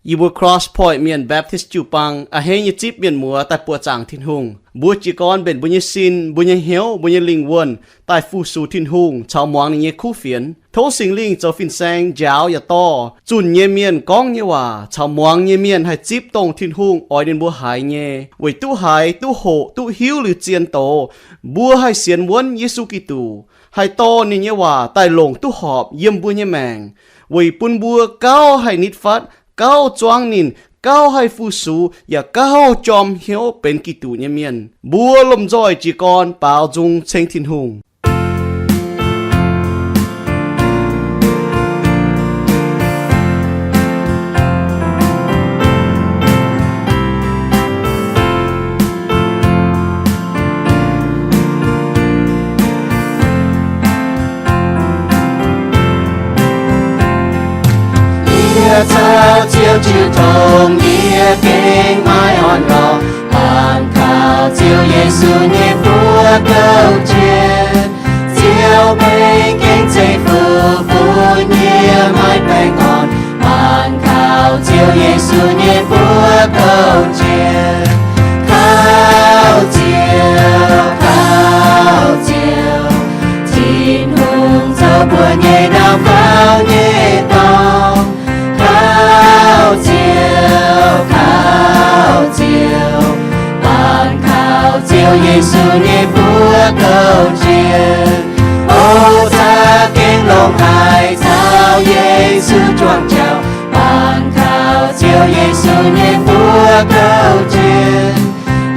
Yie mbuo Cross Point Mienh Baptist jiu-baang a'hneiv nyei zipv mienh muoz daaih buoqc zaangc Tin-Hungh. Mbuo jiez gorn mbenc mbuo nyei sin, mbuo nyei hnyouv, mbuo nyei lingh wuonh daaih fu-sux Tin-Hungh caux muangx ninh nyei kuv fienx. Tov Singx Lingh zoux fin-saeng njaaux yaac dorh zunh nyei mienh gorngv nyei waac caux muangx nyei mienh haih zipv dongh Tin-Hungh oix ninh mbuo haiz nyei. Weic duqv haiz, duqv hoqc, duqv hiuv liuz zien doz, mbuo haih sienx wuonv Yesu Giduc, haih dorh ninh nyei waac daaih longc duqv horpc yiem mbuo nyei maengc, weic bun mbuo gauh haih nitv fatv, gauh zuangv ninh, gauh haih fu-sux, yaac gauh jorm hnyouv benx Giduc nyei mienh. Mbuo lomh nzoih jiez gorn baaux nzung ceng Tin-Hungh. Yie caux Ziouv jiu tong, yie gengh maiv orn-lorqc, bangc kaux Ziouv Yesu nyei mbuox gouv jien. Ziouv mbenc gengh zeiv-fun bun yie maiv baengh orn, bangc kaux Ziouv Yesu nyei mbuox gouv jien. Kaux Ziouv, kaux Ziouv, Tin-Hungh zoux mbuo nyei ndaauv faaux nyei dorngx. Kaux Ziouv, kaux Ziouv, bangc kaux Ziouv Yesu nyei mbuox gouv jien. O za'gengh longc haic caux Yesu juangc jauv, bangc kaux Ziouv Yesu nyei mbuox gouv jien.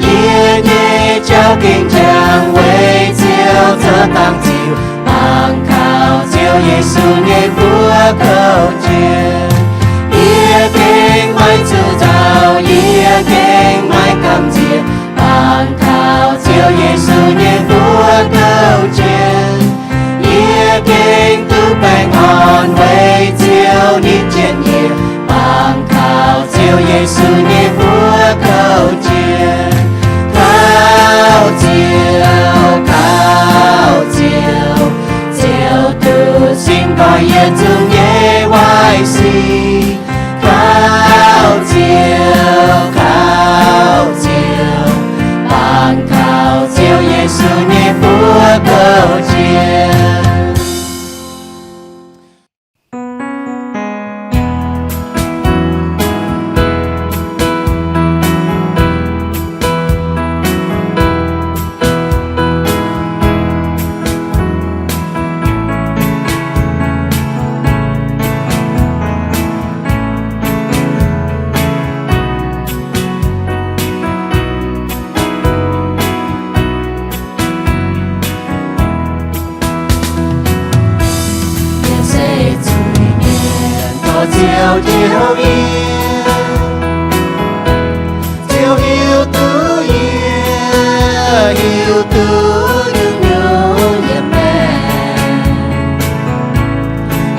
Yie nyei jauv gengh njang weic Ziouv zoux dangx ziux, bangc kaux Ziouv Yesu nyei mbuox gouv jien. Yie gengh maiv zuqc nzauh, yie gengh maiv gamh nziex, bangc kaux Ziouv Yesu nyei mbuox gouv jien. Yie gengh duqv baengh orn weic Ziouv nitv jienv yie, bangc kaux Ziouv Yesu nyei mbuox gouv jien. Kaux Ziouv, kaux Ziouv, Ziouv duqv singx nqoi yietc zungv nyei waaic sic. Kaux Ziouv, kaux Ziouv, bangc kaux Ziouv Yesu nyei mbuox gouv jien. Yie se zuiz-mienh, dorh Ziouv njoux yie. Ziouv hiuv duqv yie, hiuv duqv nyungc-nyungc yiem maengc.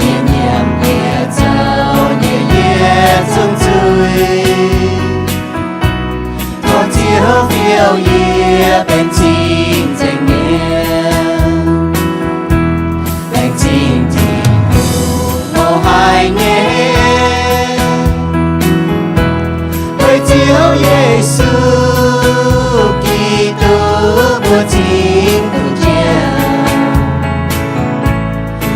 Yie nyiemc, yie zauh, yie yietc zungv zuiz. Tov Ziouv fiou yie benx cing-nzengc mienh, laengz zingh Tin-Hungh mouz haic nyei. Weic Ziouv Yesu Giduc mbuo cingx duqv njoux,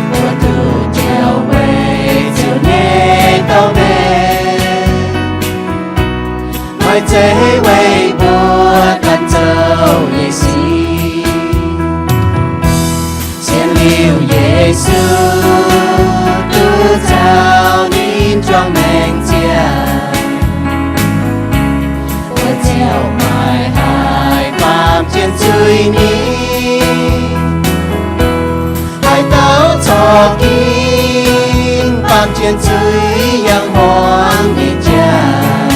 mbuo duqv njoux weic Ziouv nyei douz-mengh. Maiv zeiz weic mbuo ganh zoux nyei sic. Sienx liuz Yesu duqv caux ninh juangc maengc ziangh, mbuo ziouc maiv haih baamh jienv zuiz nyei. Haaix dauh corc ginv baamh jienv zuiz yangh hmuangx nyei jauv,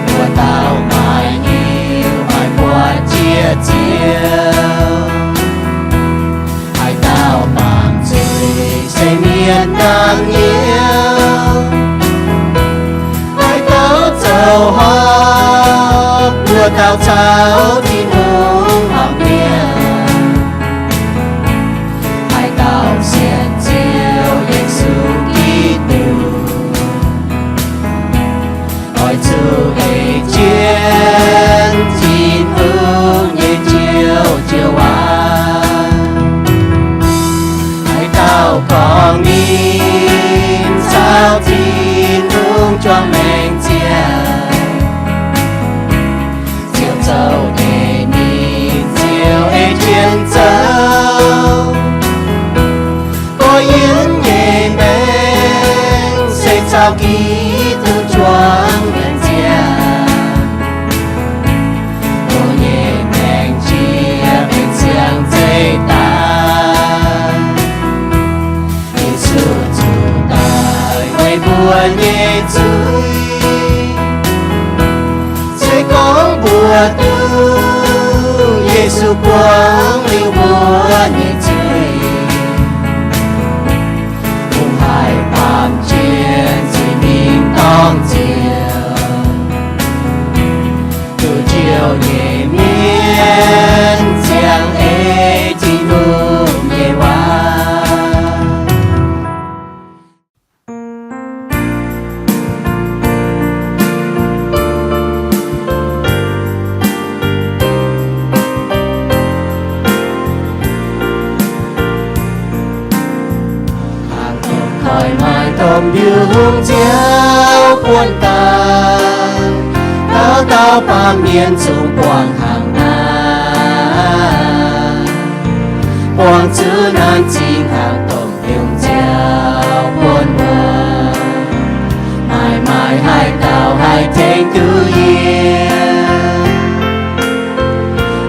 wuov dauh maaih liuz maaih buatc jiex Ziouv. Haaix dauh mangc zuiz se mienh dangh Yesu. Haaix dauh zoux horpc, wuov dauh caux Tin-Hungh horpc mienh. Haaix dauh sienx Ziouv Yesu Giduc, Jienv Tin-Hungh nyei njoux joux waac, haaix dauh gorngv ninh caux Tin-Hungh juangc maengc ziangh, ziouc zoux nyei mienh ziouc ei jienv zoux. Mbuo yiem nyei maengc se caux Giduc juangc maengc ziangh. Mbuo nyei maengc jiex benx siang-zeiv daaih. Yesu zuqc daaih weic mbuo nyei zuiz. Se gorngv mbuo duqv Yesu buangv liuz mbuo nyei zuiz, kungx haih baamh jien zuiz-mingh dorngc nzioux, duqv njoux nyei mienh ziangh ei Tin-Hungh nyei waac. Hnaangx dongh koi maaih domh mbiungc nziaaux buonv daaih, dauh dauh baamh mienh zungv buangh hnaangx naaiv, buangh zuqc naaiv zingh hnaangx dongh mbiungc nziaaux buonv wuov. Maaih, maaih haaix dauh haih tengx duqv yie?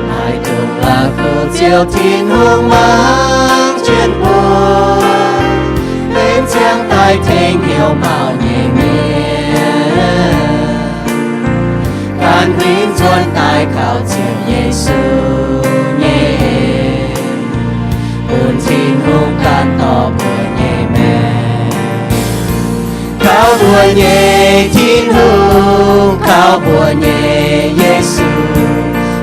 Maaih dongh la'kuqv Ziouv Tin-Hungh mangc jienv mbuo, benx ziangh daaih tengx hnyouv mauc nyei mienh. Gan huingx nzuonx daaih kaux Ziouv Yesu nyei en, bun Tin-Hungh gan dorh mbuo nyei maengc. Kaux mbuo nyei Tin-Hungh, kaux mbuo nyei Yesu,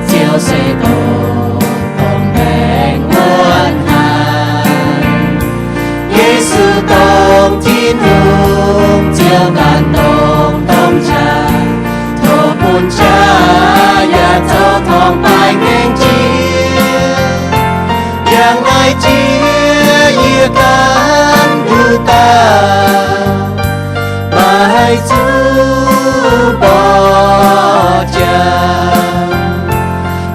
Ziouv se dongh, dongh maengc wuonv hnaangx. Yesu dongh Tin-Hungh, Ziouv ganh dongh domh qaqv. Tov bun qaqv yaac zoux torngv-baaix gaeng jiex. Yangh naaiv jiex yie ganh nduqc daaih, maiv haih zuqc mborqv jaax.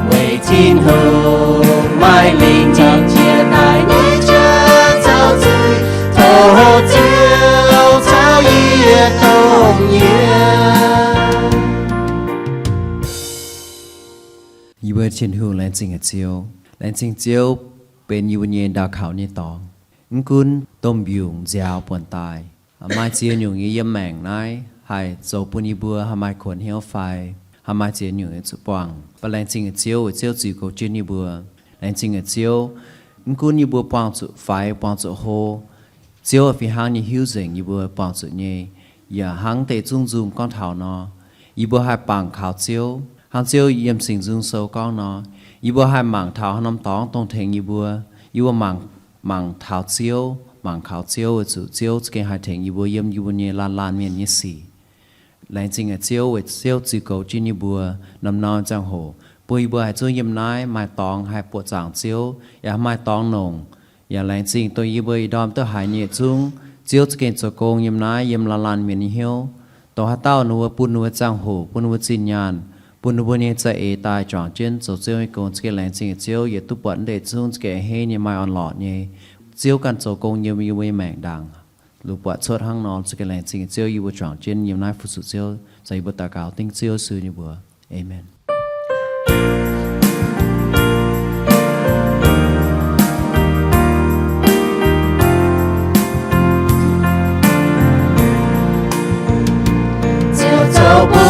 Weic Tin-Hungh maaih lingc nzauh jiex daaih nyei jauv zoux zuiz, tov Ziouv caux yie dongh yiem. Yie mbuo Tin-Hungh, laengz zingh Ziouv. Laengz zingh Ziouv benx yie mbuo nyei ndau kaux nyei dorngx. Mv gunv domh mbiungc nziaaux buonc daaih, maaih ziex nyungc nyei yiem maengc naaiv haih zoux bun yie mbuo haih maaih kuonx hnyouv fai haih maaih ziex nyungc nyei zuqc buangh. Mv baac laengz zingh Ziouv weic Ziouv ziux goux jienv yie mbuo. Laengz zingh Ziouv, mv gunv yie mbuo buangh zuqc faix, buangh zuqc hlo, Ziouv fih hnangv nyei hiuv nzengc yie mbuo buangh zuqc nyei. Yaac hnangv deix zungv nzung gorngv taux nor, yie mbuo haih bangc kaux Ziouv, hnangv Ziouv yiem Singx Nzung Sou gorngv nor, yie mbuo haih mangc taux haaix norm dorngx dongh tengx yie mbuo. Yie mbuo mangc, mangc taux Ziouv, mangc kaux Ziouv weic zuqc Ziouv za'gengh haih tengx yie mbuo yiem yie mbuo nyei laanh laanh mienh nyei sic. Laengz zingh Ziouv weic Ziouv ziux goux jienv yie mbuo norm-norm ziangh hoc, bun yie mbuo haih zungv yiem naaiv maaih dorngx haih buoqc zaangc Ziouv, yaac maaih dorngx nongc. Yaac laengz zingh dongh yie mbuo ih ndorm duqv haiz nyei yietc zungv, Ziouv za'gengh zoux gong yiem naaiv yiem laanh laanh mienh nyei hnyouv. Dongh haaix dauh ninh mbuo bun ninh mbuo ziangh hoc, bun ninh mbuo zinh nyaanh, bun ninh mbuo nyei za'eix daaih juangc jienv zoux Ziouv nyei gong, za'gengh laengz zingh Ziouv, yietc duqv buatc naaiv deix zungv za'gengh hei nyei maaih orn-lorqc nyei. Ziouv ganh zoux gong yiem yie mbuo nyei maengc ndaangc. Lungh buatc cuotv hnangv nor, za'gengh laengz zingh Ziouv, yie mbuo juangc jienv yiem naaiv fu-sux Ziouv, caux yie mbuo daux gaux dengv Ziouv Yesu nyei mbuox. Aamen. Ziouv zoux mbuo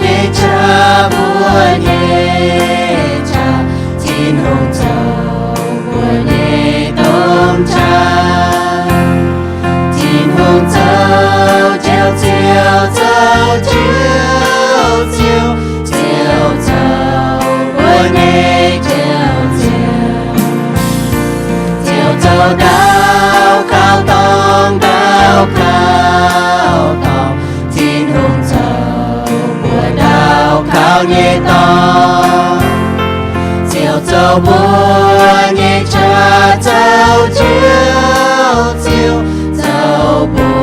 nyei qaqv, mbuo nyei qaqv. Tin-Hungh zoux mbuo nyei domh qaqv. Tin-Hungh zoux Ziouv, Ziouv zoux Ziouv, Ziouv, Ziouv nyei dorngx. Ziouv zoux mbuo nyei qaqv, zoux Ziouv, Ziouv zoux mbuo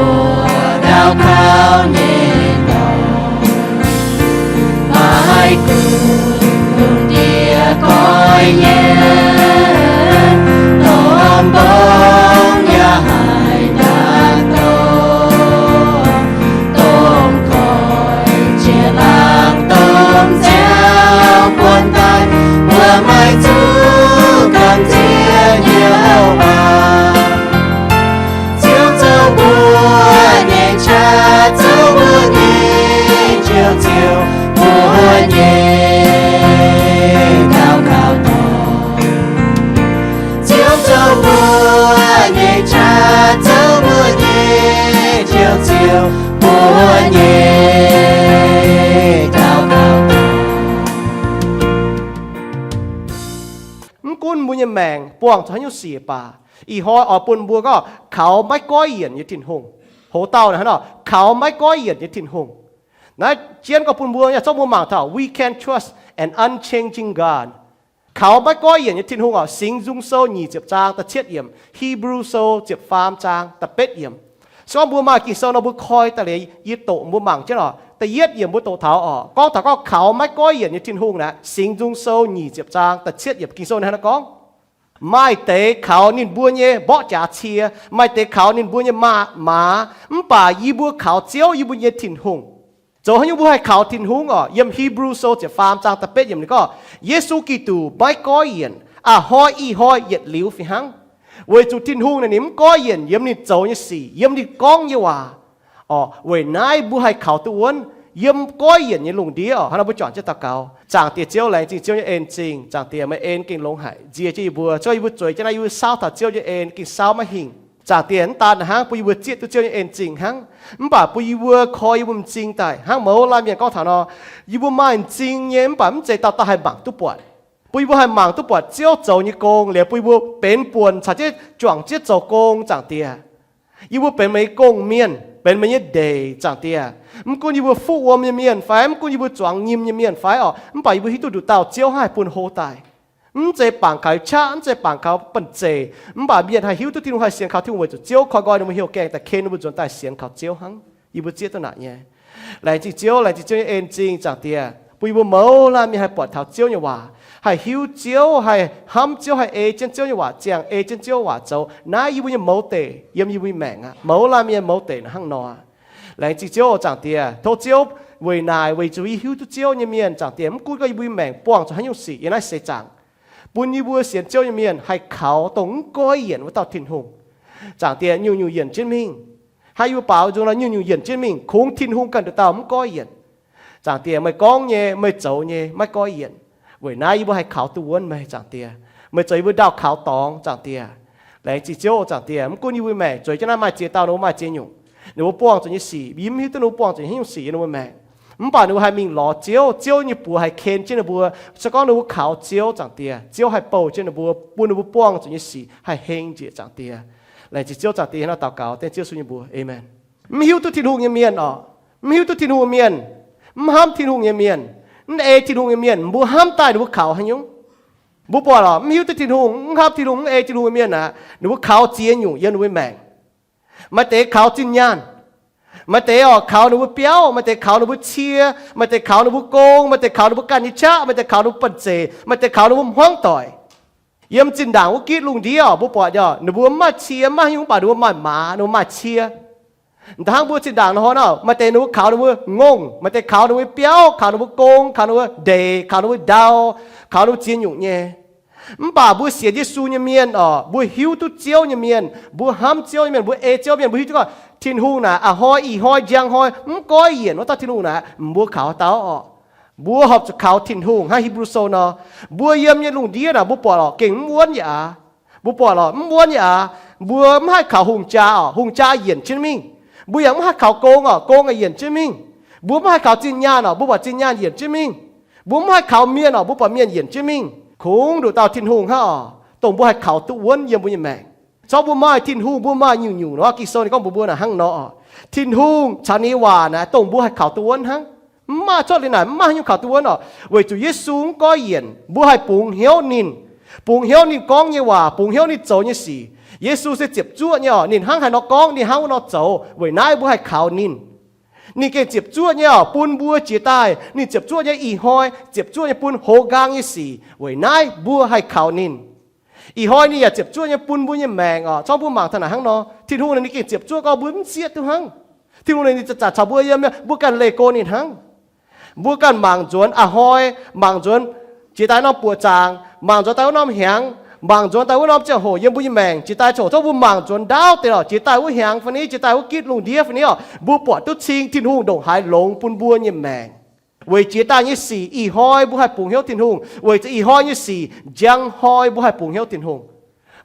ndau kaux nyei dorngx. Maiv gunv lungh ndiev goiv nyei norm mbong yaac haih ndaatv dongh, dongh koiv jiex laangz domh nziaauc buonv daaih, mbuo maiv zuqc gamh nziex nyei waac. Ziouv zoux mbuo nyei qaqv, zoux mbuo nyei Ziouv, Ziouv mbuo nyei daux gaux dorngx. Ziouv zoux mbuo nyei qaqv, zoux mbuo nyei Ziouv, Ziouv mbuo nyei daux gaux dorngx. Mv gunv mbuo nyei maengc buangh zuqc haaix nyungc sic baac, ih hnoi oix bun mbuo gorngv kaux maiv goiv yienc nyei Tin-Hungh. Hoz dauh naaiv hnangv nor, kaux maiv goiv yienc nyei Tin-Hungh. Naaiv jienv gorngv bun mbuo, yaac zorqv mbuo mangc taux, we can trust an unchanging God. Kaux maiv goiv yienc nyei Tin-Hungh oc. Singx Nzung Sou nyic ziepc zaang da'cietv yiemc, Hipv^lu Sou ziepc faam zaang da'betv yiemc. Se gorngv mbuo maaih Ging-Sou nor, mbuo koi daaih liuz yie doqc mbuo mangc jienv oc. Da'yietv yiemc mbuo doqc taux oc, gorngv taux gorngv kaux maiv goiv yienc nyei Tin-Hungh naaic, Singx Nzung Sou nyic ziepc zaang da'cietv yiemc Ging-Sou naaiv hnangv nor gorngv, maaih deix kaux ninh mbuo nyei mborqv jaax cie, maaih deix kaux ninh mbuo nyei maa, maaz, mv baac yie mbuo kaux Ziouv, yie mbuo nyei Tin-Hungh. Zoux haaix nyungc mbuo haih kaux Tin-Hungh oc? Yiem Hipv^lu Sou ziepc faam zaang da'betv yiemc ninh gorngv, Yesu Giduc maiv goiv yienc, a'hnoi ih hnoi yietc liuz fih hnangv. Weic zuqc Tin-Hungh naaic ninh mv goiv yienc yiem ninh zoux nyei sic, yiem ninh gorngv nyei waac. Oc, weic naaiv mbuo haih kaux duqv wuonv yiem goiv yienc nyei lungh ndiev oc. Hnangv nor mbuo juangc jienv daux gaux. Zaangc Diex Ziouv, laengz zingh Ziouv nyei en zingh. Zaangc Diex, meih en gengh longx haic, nzie jienv yie mbuo. Zungv yie mbuo zueiz jienv naaiv, yie mbuo saauv taux Ziouv nyei en gengh saauv maiv hingh. Zaangc Diex, mv daan hnangv bun yie mbuo zieqv duqv Ziouv nyei en zingh hnangv, mv baac bun yie mbuo koi yie mbuo m'zing daaih hnangv mouz laanh mienh gorngv taux nor, yie mbuo maaih m'zing nyei, mv baac mv zeiz dauh dauh haih mangc duqv buatc. Bun yie mbuo haih mangc duqv buatc Ziouv zoux nyei gong liuz, bun yie mbuo benx buonc caux jienv juangc jienv zoux gong, Zaangc Diex. Yie mbuo benx meih nyei gong-mienh, benx meih nyei ndeic, Zaangc Diex. Mv gunv yie mbuo fuqv wuom nyei mienh fai, mv gunv yie mbuo zuangx nyim nyei mienh fai oc, mv baac yie mbuo hiuv duqv nduqc dauh Ziouv haih bun hlo daaih. Mv zeiz bangc kaux qaqv, mv zeiz bangc kaux banh zeic, mv baac mienh haih hiuv duqv Tin-Hungh, haih sienx kaux Tin-Hungh weic zuqc Ziouv koi nqoi ninh mbuo hnyouv gaengh daaih ken ninh mbuo nzuonx daaih sienx kaux Ziouv hnangv. Yie mbuo zieqv duqv naaic nyei. Laengz zingh Ziouv, laengz zingh Ziouv nyei en zingh, Zaangc Diex, bun yie mbuo mouz laanh mienh haih buatc taux Ziouv nyei waac, haih hiuv Ziouv, haih hnamv Ziouv, haih ei jienv Ziouv nyei waac ziangh, ei jienv Ziouv waac zoux. Naaiv yie mbuo nyei mouz deic yiem yie mbuo nyei maengc aqv. Mouz laanh mienh mouz deic naaic hnangv nor. Laengz zingh Ziouv, Zaangc Diex. Tov Ziouv weic naaic, weic zuqc yie hiuv duqv Ziouv nyei mienh, Zaangc Diex, mv gunv gorngv yie mbuo nyei maengc buangh zuqc haaix nyungc sic, yie naaiv seix zaangc, bun yie mbuo sienx Ziouv nyei mienh haih kaux dongh mv goiv yienc wuov dauh Tin-Hungh. Zaangc Diex, nyungc-nyungc yienc jienv mingh. Hnangv yie mbuo baaux nzung nor, nyungc-nyungc yienc jienv mingh, kungx Tin-Hungh ganh nduqc dauh mv goiv yienc. Zaangc Diex, meih gorngv nyei, meih zoux nyei maiv goiv yienc. Weic naaiv yie mbuo haih kaux duqv wuonv meih, Zaangc Diex. Meih zoux yie mbuo ndaauh kaux dorngx, Zaangc Diex. Laengz zingh Ziouv, Zaangc Diex. Mv gunv yie mbuo maengc zueiz jienv naaiv maaih ziex dauh ninh mbuo maaih ziex nyungc, ninh mbuo buangh zuqc nyei sic yie mv hiuv duqv ninh mbuo buangh zuqc haaix nyungc sic yiem ninh mbuo maengc. Mv baac ninh mbuo haih mingh lorz Ziouv, Ziouv nyei buoz haih ken jienv ninh mbuo. Se gorngv ninh mbuo kaux Ziouv, Zaangc Diex, Ziouv haih bouh jienv ninh mbuo, bun ninh mbuo buangh zuqc nyei sic haih heng njiec, Zaangc Diex. Laengz zingh Ziouv, Zaangc Diex, hnangv naaiv daux gaux dengv Ziouv Yesu nyei mbuox, Aamen. Mv hiuv duqv Tin-Hungh nyei mienh oc, mv hiuv duqv Tin-Hungh nyei mienh, mv hnamv Tin-Hungh nyei mienh, mv ei Tin-Hungh nyei mienh, mbuo hnamv daaih ninh mbuo kaux haaix nyungc? Mbuo buatc oc, mv hiuv duqv Tin-Hungh, mv hnamv Tin-Hungh, mv ei Tin-Hungh nyei mienh aqv, ninh mbuo kaux ziex nyungc yiem ninh mbuo maengc. Maaih deix kaux zinh nyaanh, maaih deix oc kaux ninh mbuo biauv, maaih deix kaux ninh mbuo cie, maaih deix kaux ninh mbuo gong, maaih deix kaux ninh mbuo ganh nyei qaqv, maaih deix kaux ninh mbuo banh zeic, maaih deix kaux ninh mbuo hmuangv doic. Yiem zinh ndaangc wuov gitv lungh ndiev oc, mbuo buatc oc, ninh mbuo mv maaih cie, mv maaih haaix nyungc, mv baac ninh mbuo maaih maaz, ninh mbuo maaih cie. Hnangv mbuo zinh ndaangc nor, maaih deix ninh mbuo kaux ninh mbuo ngongh, maaih deix kaux ninh mbuo biauv, kaux ninh mbuo gong, kaux ninh mbuo ndeic, kaux ninh mbuo ndau, kaux ninh mbuo ziex nyungc nyei. Mv baac mbuo sienx Yesu nyei mienh oc, mbuo hiuv duqv Ziouv nyei mienh, mbuo hnamv Ziouv nyei mienh, mbuo ei Ziouv mienh, mbuo hiuv duqv gorngv Tin-Hungh naaic a'hnoi ih hnoi njang hnoi mv goiv yienc wuov dauh Tin-Hungh naaic, mbuo kaux dauh oc. Mbuo horpc zuqc kaux Tin-Hungh hnangv Hipv^lu Sou nor. Mbuo yiem nyei lungh ndiev naaic mbuo buatc lorqc gengh mv wuonv yaac aav. Mbuo buatc lorqc mv wuonv yaac aav. Mbuo mv haih kaux hungh jaa oc, hungh jaa yienc jienv mingh. Mbuo yaac mv haih kaux gong oc, gong yienc jienv mingh. Mbuo mv haih kaux zinh nyaanh oc, mbuo buatc zinh nyaanh yienc jienv mingh. Mbuo mv haih kaux mienh oc, mbuo buatc mienh yienc jienv mingh. Kungx nduqc dauh Tin-Hungh hnangv oc, dongh mbuo haih kaux duqv wuonv yiem mbuo nyei maengc. Corc mbuo maaih Tin-Hungh, mbuo maaih nyungc-nyungc nor, Ging-Sou ninh gorngv mbuox mbuo naaic hnangv nor oc. Tin-Hungh caux ninh nyei waac naaic dongh mbuo haih kaux duqv wuonv hnangv. Mv maaih cuotv liuz naaic, mv maaih haaix nyungc kaux duqv wuonv orqc. Weic zuqc Yesu mv goiv yienc, mbuo haih bungx hnyouv ninh, bungx hnyouv ninh gorngv nyei waac, bungx hnyouv ninh zoux nyei sic. Yesu se ziepc zuoqv nyei orqc. Ninh hnangv haaix nor gorngv, ninh hnangv wuov nor zoux. Weic naaiv mbuo haih kaux ninh. Ninh gengh ziepc zuoqv nyei orqc, bun mbuo jiex daaih. Ninh ziepc zuoqv nyei ih hnoi, ziepc zuoqv nyei bun hoz nqaang nyei sic. Weic naaiv mbuo haih kaux ninh. Ih hnoi ninh yaac ziepc zuoqv nyei bun mbuo nyei maengc orqc. Zorqv mbuo mangc taux naaic hnangv nor, Tin-Hungh ninh gengh ziepc zuoqv gorngv mbuo mv sieqv duqv hnangv. Tin-Hungh ninh zanc-zanc caux mbuo yiem, mbuo ganh leih go ninh hnangv. Mbuo ganh mangc nzuonx a'hnoi, mangc nzuonx jiex daaih norm buoqc zaangc, mangc nzuonx daaih wuov norm hnyangx, mangc nzuonx daaih wuov norm ziangh hoc yiem mbuo nyei maengc jiex daaih, corc zorqv mbuo mangc nzuonx ndaauv deix lorqc, jiex daaih wuov hnyangx fai ni, jiex daaih wuov gitv lungh ndiev fai ni orqc, mbuo buatc duqv cing Tin-Hungh ndongc haaix longx bun mbuo nyei maengc. Weic jiex daaih nyei sic ih hnoi mbuo haih bungx hnyouv Tin-Hungh. Weic zuqc ih hnoi nyei sic njang hnoi mbuo haih bungx hnyouv Tin-Hungh.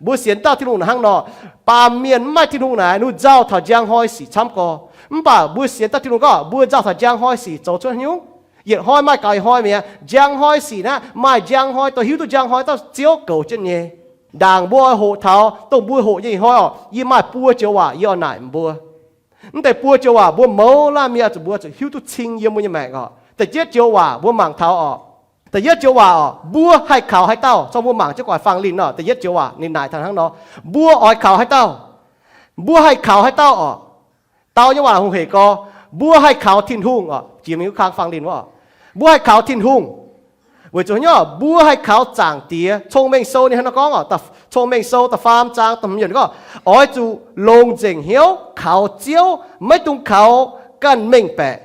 Mbuo sienx dauh Tin-Hungh naaic hnangv nor, baamh mienh mv maaih Tin-Hungh naaic, ninh nzauh taux njang hnoi sic camv gorx. Mv baac mbuo sienx dauh Tin-Hungh gorngv mbuo nzauh taux njang hnoi sic zoux cuotv nyungc. Yietc hnoi maaih gaux ih hnoi mi'aqv. Njang hnoi sic naaiv maaih njang hnoi dorh hiuv duqv njang hnoi dauh Ziouv goux jienv nyei. Ndaangc mbuo oix hoqc taux dongh mbuo hoqc nyei ih hnoi orqc, yie maaih buo joux waac yie oix naaic mbuo. Mv deix buo joux waac mbuo mouz laanh mienh zuqc mbuo zuqc hiuv duqv cing yiem mbuo nyei maengc orqc. Da'yietv joux waac mbuo mangc taux orqc. Da'yietv joux waac orqc, mbuo haih kaux haaix dauh? Zorqv mbuo mangc jienv guaax fangx linh orqc. Da'yietv joux waac ninh naaic taux hnangv nor, mbuo oix kaux haaix dauh? Mbuo haih kaux haaix dauh orqc? Dau nyei waac hungh hec gorx, mbuo haih kaux Tin-Hungh orqc. Jiex mingh wuov kang fangx linh wuov, mbuo haih kaux Tin-Hungh. Weic zuqc haaix nyungc? Mbuo haih kaux Zaangc Diex. Cong-Mengh Sou ninh hnangv nor gorngv orqc. Cong-Mengh Sou da'faam zaang da'hmz yiemc gorngv, oix zuqc longc nzengc hnyouv kaux Ziouv, maiv dungx kaux ganh mengh baeqc.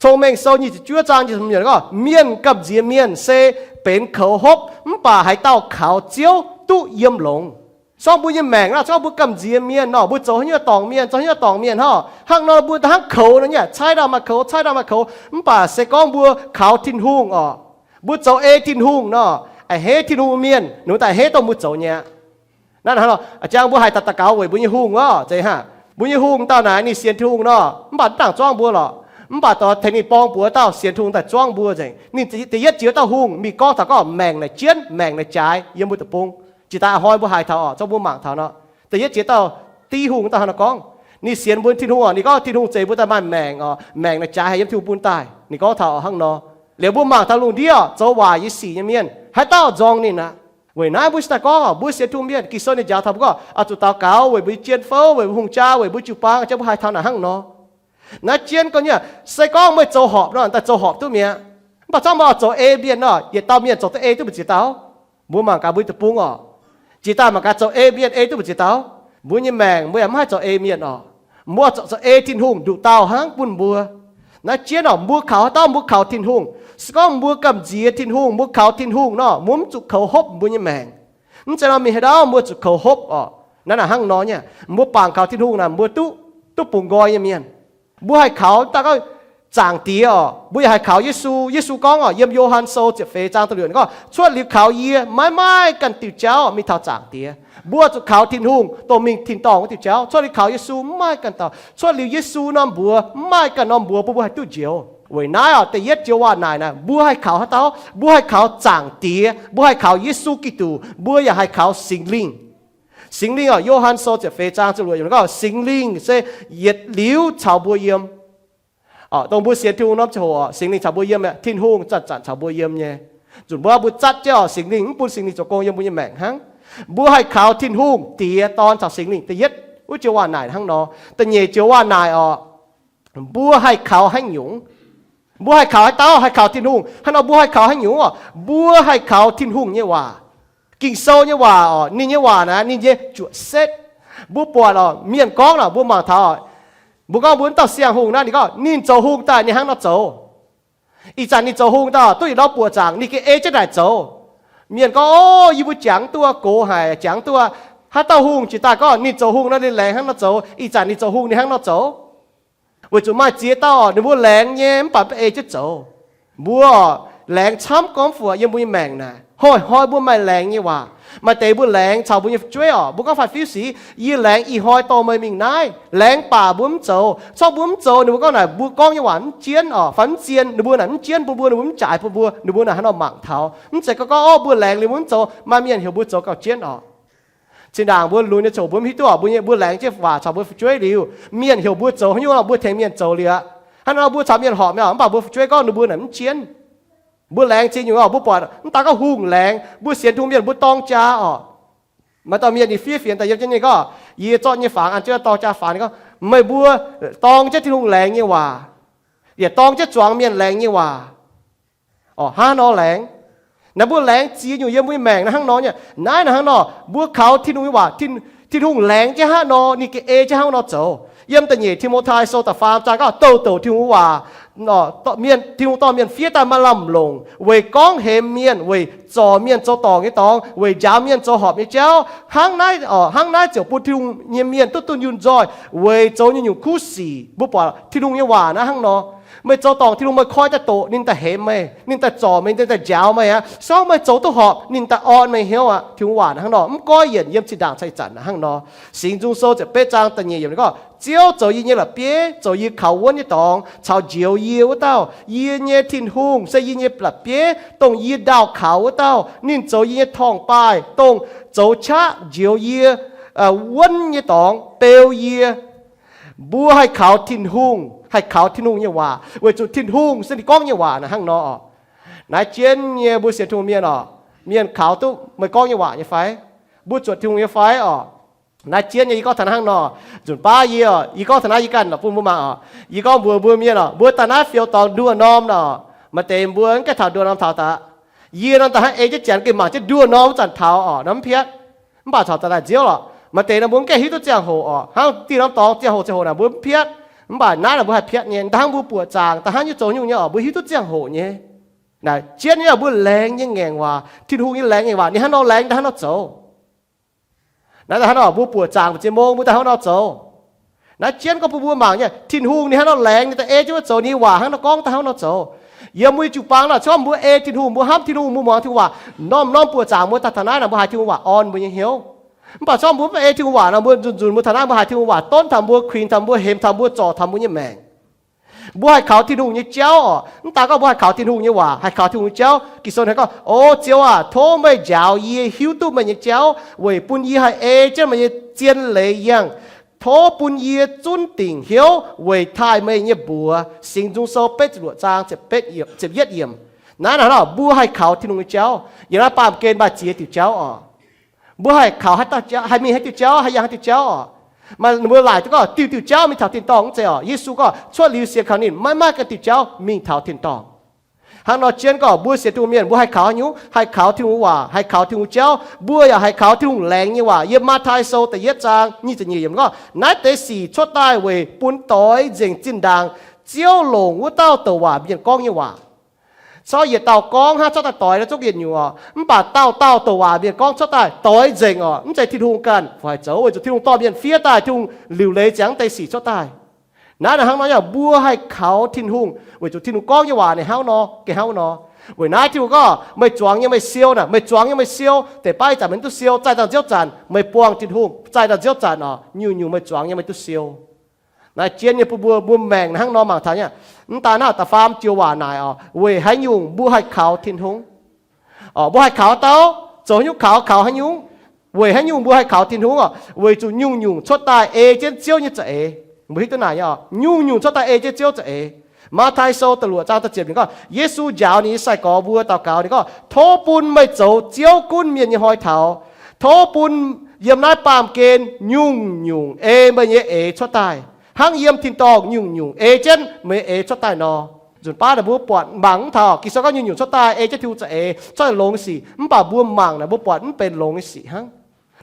Cong-Mengh Sou nyic ziepc juov zaang nyic ziepc hmz yiemc gorngv, mienh gamh nziex mienh se benx koux hopv, mv baac haaix dauh kaux Ziouv duqv yiem longx. Zorqv mbuo nyei maengc naaiv, zorqv mbuo gamh nziex mienh nor, mbuo zoux haaix nyungc dorngc mienh, zoux haaix nyungc dorngc mienh hnangv, hnangv nor mbuo hnangv koux nor nyei, caaiv ndau maaih koux, caaiv ndau maaih koux. Mv baac se gorngv mbuo kaux Tin-Hungh orqc, mbuo zoux ei Tin-Hungh nor, a'hneiv Tin-Hungh mienh ninh daaih a'hneiv dongh mbuo zoux nyei aqv. Naaiv hnangv nor, jang mbuo haih daux daux gaux weic mbuo nyei hungh orqc, zeiz hnangv. Mbuo nyei hungh dauh naaic ninh sienx Tin-Hungh nor, mv baac mv dangc zuangv mbuo lorqc. Mv baac dorh tengx ninh borng buoz dauh sienx Tin-Hungh daaih zuangv mbuo nzengc. Ninh da'yietv jiex dauh hungh mingh gorngv taux gorngv maengc naaic jienv, maengc naaic jaaix yiem mbuo deic-bung. Jiex daaih a'hnoi mbuo haiz taux orqc, zorqv mbuo mangc taux nor. Da'yietv jiex dauh div hungh dauh hnangv nor gorngv, ninh sienx mbuo Tin-Hungh orqc, ninh gorngv Tin-Hungh zeix mbuo daaih maaih maengc orqc, maengc naaic jaaix haic yiem Tin-Hungh bun daaih. Ninh gorngv taux hnangv nor. Liuz mbuo mangc taux lungh ndiev orqc, zoux waaic nyei sic nyei mienh haaix dauh nzorng ninh aqv. Weic naaiv mbuo cingx daaih gorngv orqc, mbuo sienx Tin-Hungh mienh, Ging-Sou ninh njaaux taux mbuo gorngv oix zuqc daux gaux weic mbuo nyei jien fouv, weic mbuo hungh jaa, weic mbuo jiu-baang, jang mbuo haiz taux naaic hnangv nor. Naaiv jienv gorngv nyei, se gorngv meih zoux horpc nor, daaih zoux horpc duqv mi'aqv. Mv baac zorqv meih oix zoux ei mienh nor, yietc dauh mienh zoux duqv ei duqv mbu'ziex dauh? Mbuo mangc gaax mbuo deic-bung orqc. Jiex daaih mangc gaax zoux ei mienh ei duqv mbu'ziex dauh? Mbuo nyei maengc mbuo yaac mv haih zoux ei mienh orqc. Mbuo zoux, zoux ei Tin-Hungh nduqc dauh hnangv bun mbuo. Naaiv jienv orqc, mbuo kaux haaix dauh? Mbuo kaux Tin-Hungh. Se gorngv mbuo gamh nziex Tin-Hungh, mbuo kaux Tin-Hungh nor, mbuo mv zuqc koux hopv mbuo nyei maengc. Mv zeiz nor mingh haaix dauh mbuo zuqc koux hopv orqc. Naaiv naaic hnangv nor nyei, mbuo bangc kaux Tin-Hungh naaic, mbuo duqv, duqv bungx nqoi nyei mienh. Mbuo haih kaux daaih gorngv Zaangc Diex orqc, mbuo yaac haih kaux Yesu. Yesu gorngv orqc, yiem Yo^han Sou ziepc feix zaang da'luoqc gorngv, cuotv liuz kaux yie, maiv maaih ganh diuh jauv mingh taux Zaangc Diex. Mbuo zuqc kaux Tin-Hungh, dongh mingh tin-dorngh wuov diuh jauv. Cuotv liuz kaux Yesu, mv maaih ganh dauh. Cuotv liuz Yesu norm mbuox, mv maaih ganh norm mbuox bun mbuo haih duqv njoux. Weic naaiv orqc, da'yietv joux waac naaic naaic, mbuo haih kaux haaix dauh? Mbuo haih kaux Zaangc Diex, mbuo haih kaux Yesu Giduc, mbuo yaac haih kaux Singx Lingh. Singx Lingh orqc, Yo^han Sou ziepc feix zaang ziepc luoqc yiemc gorngv, Singx Lingh se yietc liuz caux mbuo yiem. Dongh mbuo sienx Tin-Hungh norm ziangh hoc orqc, Singx Lingh caux mbuo yiem mi'aqv. Tin-Hungh zanc-zanc caux mbuo yiem nyei. Nzunc mbuo mbuo zatv jienv orqc, Singx Lingh mv bun Singx Lingh zoux gong yiem mbuo nyei maengc hnangv. Mbuo haih kaux Tin-Hungh Diex, Dorn caux Singx Lingh. Da'yietv wuov joux waac naaic hnangv nor. Da'nyeic joux waac naaic orqc, mbuo haih kaux haaix nyungc? Mbuo haih kaux haaix dauh? Haih kaux Tin-Hungh. Hnangv nor mbuo haih kaux haaix nyungc orqc? Mbuo haih kaux Tin-Hungh nyei waac. Ging-Sou nyei waac orqc, ninh nyei waac naaic ninh nyei juoqc setv. Mbuo buatc orqc, mienh gorngv naaic, mbuo mangc taux, mbuo gorngv mbuo wuov dauh siang-hungh naaiv, ninh gorngv ninh zoux hungh daaih ninh hnangv nor zoux. Ih zanc ninh zoux hungh daaih duqv yietc norm buoqc zaangc, ninh gengh ei jienv naaic zoux. Mienh gorngv, Ov, yie mbuo jangx duqv, gox haic, jangx duqv. Haaix dauh hungh jiex daaih gorngv ninh zoux hungh nor ninh laengz hnangv nor zoux, ih zanc ninh zoux hungh ninh hnangv nor zoux. Weic zuqc maaih ziex dauh orqc, ninh mbuo laengz nyei mv baac mv ei jienv zoux. Mbuo orqc, laengz camv gormx fuoqc yiem mbuo nyei maengc naaic. Hnoi-hnoi mbuo maaih laengz nyei waac. Maaih deix mbuo laengz caux mbuo nyei fu'jueiv orqc, mbuo gorngv, Fai fiuv sic, yie laengz ih hnoi dorh meih mingh naaiv. Laengz baac mbuo mv zoux. Corc mbuo mv zoux, ninh mbuo gorngv naaic mbuo gorngv nyei waac mv jienv orqc, fai mv zien, ninh mbuo naaic mv jienv bun mbuo, ninh mbuo mv jaaix bun mbuo, ninh mbuo naaic hnangv nor mangc taux. Mv zeiz gorngv, gorngv, Ov, mbuo laengz liuz mbuo mv zoux, maaih mienh heuc mbuo zoux gauh jienv orqc. Zinh ndaangc mbuo lunx nyei ziangh hoc mbuo mv hiuv duqv orqc, mbuo, mbuo laengz jienv waac caux mbuo fu'jueiv liuz, mienh heuc mbuo zoux haaix nyungc, mbuo tengx mienh zoux liuz aqv. Hnangv nor mbuo caux mienh horpc nyei oc, mv baac mbuo fu'jueiv gorngv ninh mbuo naaic mv jienv. Mbuo laengz zingh nyungc oc, mbuo buatc mv daaih gorngv hungh laengz, mbuo sienx Tin-Hungh mienh mbuo dorng jaa oc. Maaih dauh mienh ninh fiev fienx daaih yiem jienv ninh gorngv, yie zorqv nyei fangx an jienv dorng jaa fangx, ninh gorngv, meih mbuo dorng jienv Tin-Hungh laengz nyei waac, yaac dorng jienv zuangx mienh laengz nyei waac. Oc, hnangv nor laengz. Naaiv mbuo laengz ziex nyungc yiem mbuo nyei maengc naaiv hnangv nor nyei. Naaiv naaiv hnangv nor, mbuo kaux Tin-Hungh nyei waac, Tin, Tin-Hungh laengz jienv hnangv nor, ninh ga'ei jienv hnangv nor zoux. Yiem da'nyeic Ti^mo^tai Sou da'faam zaang gorngv, douh douc Tin-Hungh waac, mienh, Tin-Hungh dorh mienh fiev daaih maaih lamh longc weic gorngv hemx mienh, weic zorc mienh zoux dorngc nyei dorngx, weic njaaux mienh zoux horpc nyei jauv. Hnangv naaiv, hnangv naaiv ziouc bun Tin-Hungh nyei mienh duqv dunh yunh nzoih weic zoux nyungc-nyungc kuv sic. Mbuo buatc Tin-Hungh nyei waac naaiv hnangv nor. Meih zoux dorngc, Tin-Hungh meih koi daaih doqc ninh daaih hemx meih, ninh daaih zorc meih, ninh daaih njaaux meih aqv. Se gorngv meih zoux duqv horpc, ninh daaih orn meih hnyouv aqv. Tin-Hungh waac naaiv hnangv nor, mv goiv yienc yiem zinh ndaangc caux ih zanc naaiv hnangv nor. Singx Nzung Sou ziepc betv zaang da'nyeic yiemc gorngv, Ziouv zoux yie nyei la'bieiv, zoux yie kaux wuonv nyei dorngx, caux njoux yie wuov dauh. Yie nyei Tin-Hungh se yie nyei la'bieiv, dongh yie ndaauh kaux wuov dauh. Ninh zoux yie nyei torngv-baaih, dongh zoux qaqv njoux yie wuonv nyei dorngx, beu yie. Mbuo haih kaux Tin-Hungh, haih kaux Tin-Hungh nyei waac, weic zuqc Tin-Hungh se ninh gorngv nyei waac naaiv hnangv nor oc. Naaiv jienv nyei mbuo sienx Tin-Hungh mienh oc, mienh kaux duqv meih gorngv nyei waac nyei fai? Mbuo zuotc Tin-Hungh nyei fai oc? Naaiv jienv nyei yie gorngv taux naaiv hnangv nor, nzunc baav yie oc, yie gorngv taux naaiv yie ganh lorqc bun mbuo mangc oc. Yie gorngv mbuox mbuo mienh oc, mbuo daaih naaiv fioux dorngx nduoh norm nor, maaih deix mbuo mv gaengh taux nduoh norm taux daaih. Yie nor daaih hnangv ei jienv janx gengh mangc jienv nduoh norm wuov zanc taux oc, nor mv piatv. Mv baac corc daaih nziouv lorqc. Maaih deix nor mbuo mv gaengh hiuv duqv ziangh hoc oc, hnangv dieh norm dorngx ziangh hoc ziangh hoc naaic mbuo mv piatv. Mv baac naaiv naaic mbuo haih piatv nyei, da'hnangv mbuo buoqc zaangc, da'hnangv nyei zoux nyungc nyei oc, mbuo hiuv duqv ziangh hoc nyei. Naaic jienv nyei oc, mbuo laengz nyei ngaengc waac, Tin-Hungh nyei laengz nyei waac ninh hnangv nor laengz, da'hnangv nor zoux. Naaiv da'hnangv nor mbuo buoqc zaangc mbu'ziex mong mbuo da'hnangv nor zoux. Naaiv jienv gorngv bun mbuo mangc nyei, Tin-Hungh ninh hnangv nor laengz, ninh da'ei jienv mbuo zoux, ninh nyei waac hnangv nor gorngv da'hnangv nor zoux. Yiem mbuo nyei jiu-baang naaic, se gorngv mbuo ei Tin-Hungh, mbuo hnamv Tin-Hungh, mbuo muangx Tin-Hungh waac, norm-norm buoqc zaangc mbuo daaih taux naaiv naaic mbuo haiz Tin-Hungh waac orn mbuo nyei hnyouv. Mv baac se gorngv mbuo mv ei Tin-Hungh waac nor, mbuo nzunc nzunc mbuo taux naaiv mbuo haiz Tin-Hungh waac donv taux mbuo, kuinx taux mbuo, hemx taux mbuo, zorc taux mbuo nyei maengc. Mbuo haih kaux Tin-Hungh nyei jauv oc. Mv daan gorngv mbuo haih kaux Tin-Hungh nyei waac, haih kaux Tin-Hungh nyei jauv. Ging-Sou hnangv gorngv, O Ziouv aac, tov meih njaaux yie hiuv duqv meih nyei jauv, weic bun yie haih ei jienv meih nyei zien leiz yangh. Tov bun yie zunv dingc hnyouv weic taaih meih nyei mbuox. Singx Nzung Sou betv ziepc luoqc zaang ziepc yietv yiemc. Naaiv naaic nor mbuo haih kaux Tin-Hungh nyei jauv. Yiem naaiv baamh gen maaih ziex diuc jauv oc. Mbuo haih kaux haaix dauh jauv, haih mingh haaix diuh jauv, haih yangh haaix diuh jauv oc. Maaih mbuo laaic duqv gorngv diuh diuh jauv mingh taux tin-dorngh mv zeiz oc. Yesu gorngv cuotv liuz sienx kaux ninh maiv maaih ganh diuh jauv mingh taux tin-dorngh. Hnangv nor jienv gorngv mbuo sienx Tin-Hungh mienh mbuo haih kaux haaix nyungc? Haih kaux Tin-Hungh waac, haih kaux Tin-Hungh jauv. Mbuo yaac haih kaux Tin-Hungh laengz nyei waac. Yiem Matv^tai Sou da'yietv zaang nyic ziepc nyic yiemc gorngv, naaiv deix sic cuotv daaih weic bun doix nzengc zinh ndaangc Ziouv longc wuov dauh douc waac mienh gorngv nyei waac. Corc yietc dauh gorngv hnangv cuotv daaih doix naaiv zungv yietc nyungc oc. Mv baac dauh dauh douc waac mienh gorngv cuotv daaih doix nzengc oc. Mv zeiz Tin-Hungh ganh fai zoux, weic zuqc Tin-Hungh dorh mienh fiev daaih, Tin-Hungh liuc leiz ziangx deix sic cuotv daaih. Naaiv naaic hnangv nor yaac mbuo haih kaux Tin-Hungh weic zuqc Tin-Hungh gorngv nyei waac ninh hnangv nor, gengh hnangv nor. Weic naaiv Tin-Hungh gorngv, meih zuangx nyei meih siou naaic, meih zuangx nyei meih siou. Deix baav ih zanc meih duqv siou, zaih daaih nziouv zanc meih buangh Tin-Hungh, zaih daaih nziouv zanc oc, nyungc-nyungc meih zuangx nyei meih duqv siou. Naaiv jienv nyei bun mbuo, mbuo maengc hnangv nor mangc taux nyei. Mv daan naaiv da'faam joux waac naaic oc, weic haaix nyungc mbuo haih kaux Tin-Hungh? Mbuo haih kaux dauh, zoux haaix nyungc kaux, kaux haaix nyungc? Weic haaix nyungc mbuo haih kaux Tin-Hungh oc? Weic zuqc nyungc-nyungc cuotv daaih ei jienv Ziouv nyei za'eix. Mbuo hiuv duqv naaic nyei oc, nyungc-nyungc cuotv daaih ei jienv Ziouv za'eix. Matv^tai Sou da'luoqc zaang da'ziepc yiemc gorngv, Yesu njaaux ninh nyei sai-gorx mbuo daux gaux, ninh gorngv, tov bun meih zoux Ziouv gunv mienh nyei hnoi taux. Tov bun yiem naaiv baamh gen nyungc-nyungc ei meih nyei eix cuotv daaih, hnangv yiem tin-dorngh nyungc-nyungc ei jienv meih nyei eix cuotv daaih nor. Nzunc baav naaic mbuo buatc mangc mv taux Ging-Sou gorngv nyungc-nyungc cuotv daaih ei jienv Tin-Hungh za'eix, cuotv longx nyei sic. Mv baac mbuo mangc naaic mbuo buatc mv benx longx nyei sic hnangv.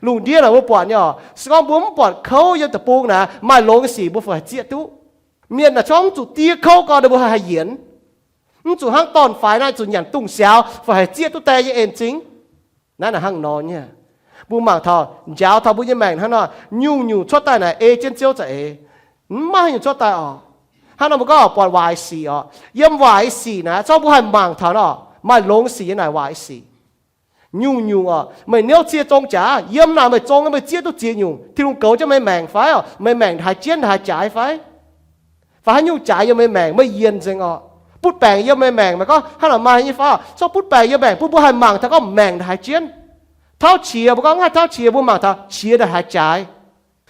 Lungh ndiev naaic mbuo buatc nyei oc, se gorngv mbuo mv buatc kouv yiem deic-bung naaic, maaih longx nyei sic mbuo fai haih zieqv duqv. Mienh naaic corc mv zuqc diev kouv gau, ninh mbuo haih yienx. Mv zuqc hnangv dorn-faix naaiv zuqc nyanc dungz siaaux fai haih zieqv duqv die nyei en-zingh. Naaiv naaic hnangv nor nyei. Mbuo mangc taux, njaaux taux mbuo nyei maengc hnangv nor, nyungc-nyungc cuotv daaih naaic ei jienv Ziouv za'eix. Mv maaih haaix nyungc cuotv daaih oc. Hnangv nor mbuo gorngv buatc waaic sic oc. Yiem waaic sic naaic, se gorngv mbuo haih mangc taux nor, maaih longx sic nyei naaic waaic sic. Nyungc-nyungc oc, meih niouv cie zong jaax, yiem naaic meih zong, meih zieqv duqv ziex nyungc, Tin-Hungh goux jienv meih maengc fai oc? Meih maengc haiz jienv haiz jaaix fai? Fai haaix nyungc jaaix yiem meih maengc, meih yienc nzengc oc. Butv baengc yiem meih maengc, meih gorngv hnangv naaic maaih nyei fai oc? Se gorngv butv baengc yiem maengc, bun mbuo haih mangc taux gorngv maengc ndaaih haiz jienv. Tauv qiex, mbuo gorngv mv haih tauv qiex, mbuo mangc taux qiex ndaaih haiz jaaix.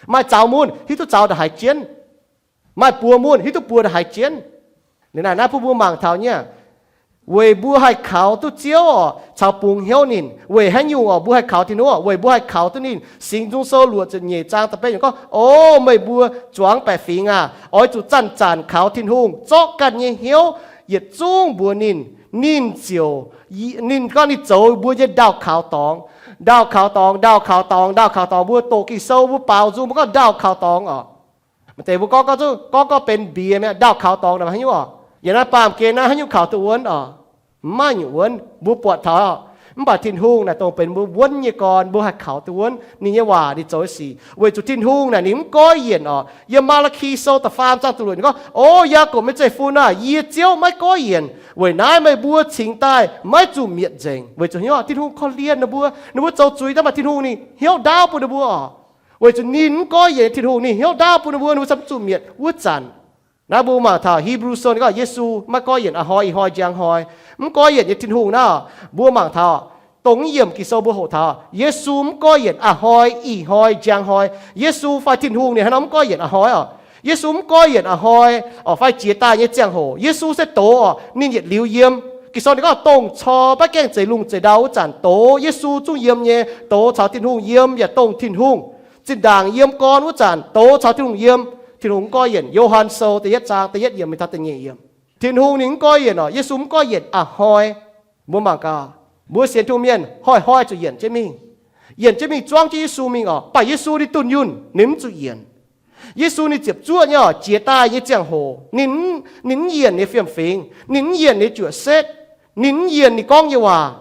Maaih zaux mun, hiuv duqv zaux ndaaih haiz jienv. Maaih buoz mun, hiuv duqv buoz ndaaih haiz jienv. Naaiv bun mbuo mangc taux nyei, weic mbuo haih kaux duqv Ziouv oc, caux bungx hnyouv ninh. Weic haaix nyungc oc mbuo haih kaux Tin-Hungh oc? Weic mbuo haih kaux duqv ninh. Singx Nzung Sou luoqc ziepc nyeic zaang da'betv yiemc gorngv, O meih mbuo zuangx baeqc fingx aah! Oix zuqc zanc-zanc kaux Tin-Hungh, zorqv ganh nyei hnyouv yietc zungv mbuox ninh. Ninh ziouc, ninh gorngv ninh zoux mbuo nyei ndaauh kaux dorngx. Ndaauh kaux dorngx, ndaauh kaux dorngx, ndaauh kaux dorngx. Mbuo doqc Ging-Sou mbuo baaux nzung mbuo gorngv ndaauh kaux dorngx oc. Maaih deix mbuo gorngv, gorngv, gorngv benx mbiex mi'aqv, ndaauv kaux dorngx naaic haaix nyungc oc? Yiem naaiv baamh gen naaiv haaix nyungc kaux duqv wuonv oc? Mv maaih nyungc wuonv. Mbuo buatc taux, mv baac Tin-Hungh naaic dongh benx mbuo wuonv nyei gorn, mbuo haih kaux duqv wuonv ninh nyei waac, ninh zoux nyei sic. Weic zuqc Tin-Hungh naaic ninh mv goiv yienc oc. Yiem Maa^laa^ki Sou da'faam zaang da'luoqc ninh gorngv, O Yaakopv nyei zeiv-fun aah! Yie Ziouv maiv goiv yienc. Weic naaiv meih mbuo cingx daaih maiv zuqc mietc nzengc. Weic zuqc hnyouv Tin-Hungh korv-lienh ninh mbuo. Ninh mbuo zoux zuiz daaih, mv baac Tin-Hungh ninh hnyouv ndaauv bun ninh mbuo oc. Weic zuqc ninh mv goiv yienc, Tin-Hungh ninh hnyouv ndaauv bun ninh mbuo, ninh mbuo camv zuqc mietc wuov zanc. Naaiv mbuo mangc taux Hebrew Sou ninh gorngv Yesu maiv goiv yienc a'hnoi, ih hnoi, njang hnoi. Mv goiv yienc nyei Tin-Hungh naaiv, mbuo mangc taux dongh yiemc Ging-Sou mbuo hoqc taux Yesu mv goiv yienc a'hnoi, ih hnoi, njang hnoi. Yesu fai Tin-Hungh ninh haaix nor mv goiv yienc a'hnoi oc? Yesu mv goiv yienc a'hnoi oc, fai jiex daaih nyei ziangh hoc. Yesu se doz oc, ninh yietc liuz yiem. Ging-Sou ninh gorngv dongh cor baav gaengh zeix lungh zeix ndau wuov zanc doz Yesu zungv yiem nyei, doz caux Tin-Hungh yiem, yaac dongh Tin-Hungh zinh ndaangc yiem gorn wuov zanc doz caux Tin-Hungh yiem. Tin-Hungh mv goiv yienc. Yo^han Sou da'yietv zaang da'yietv yiemc mingh taux da'nyeic yiemc. Tin-Hungh ninh mv goiv yienc oc, Yesu mv goiv yienc a'hnoi. Mbuo mangc gaax, mbuo sienx Tin-Hungh mienh hnoi-hnoi zuqc yienc jienv mingh. Yienc jienv mingh zuangv jienv Yesu mingh oc. Mv baac Yesu ninh dunh yunh, ninh mv zuqc yienc. Yesu ninh ziepc zuoqv nyei oc, jiex daaih nyei ziangh hoc ninh, ninh mv yienc ninh fiem-fingx, ninh mv yienc ninh juoqc setv, ninh mv yienc ninh gorngv nyei waac.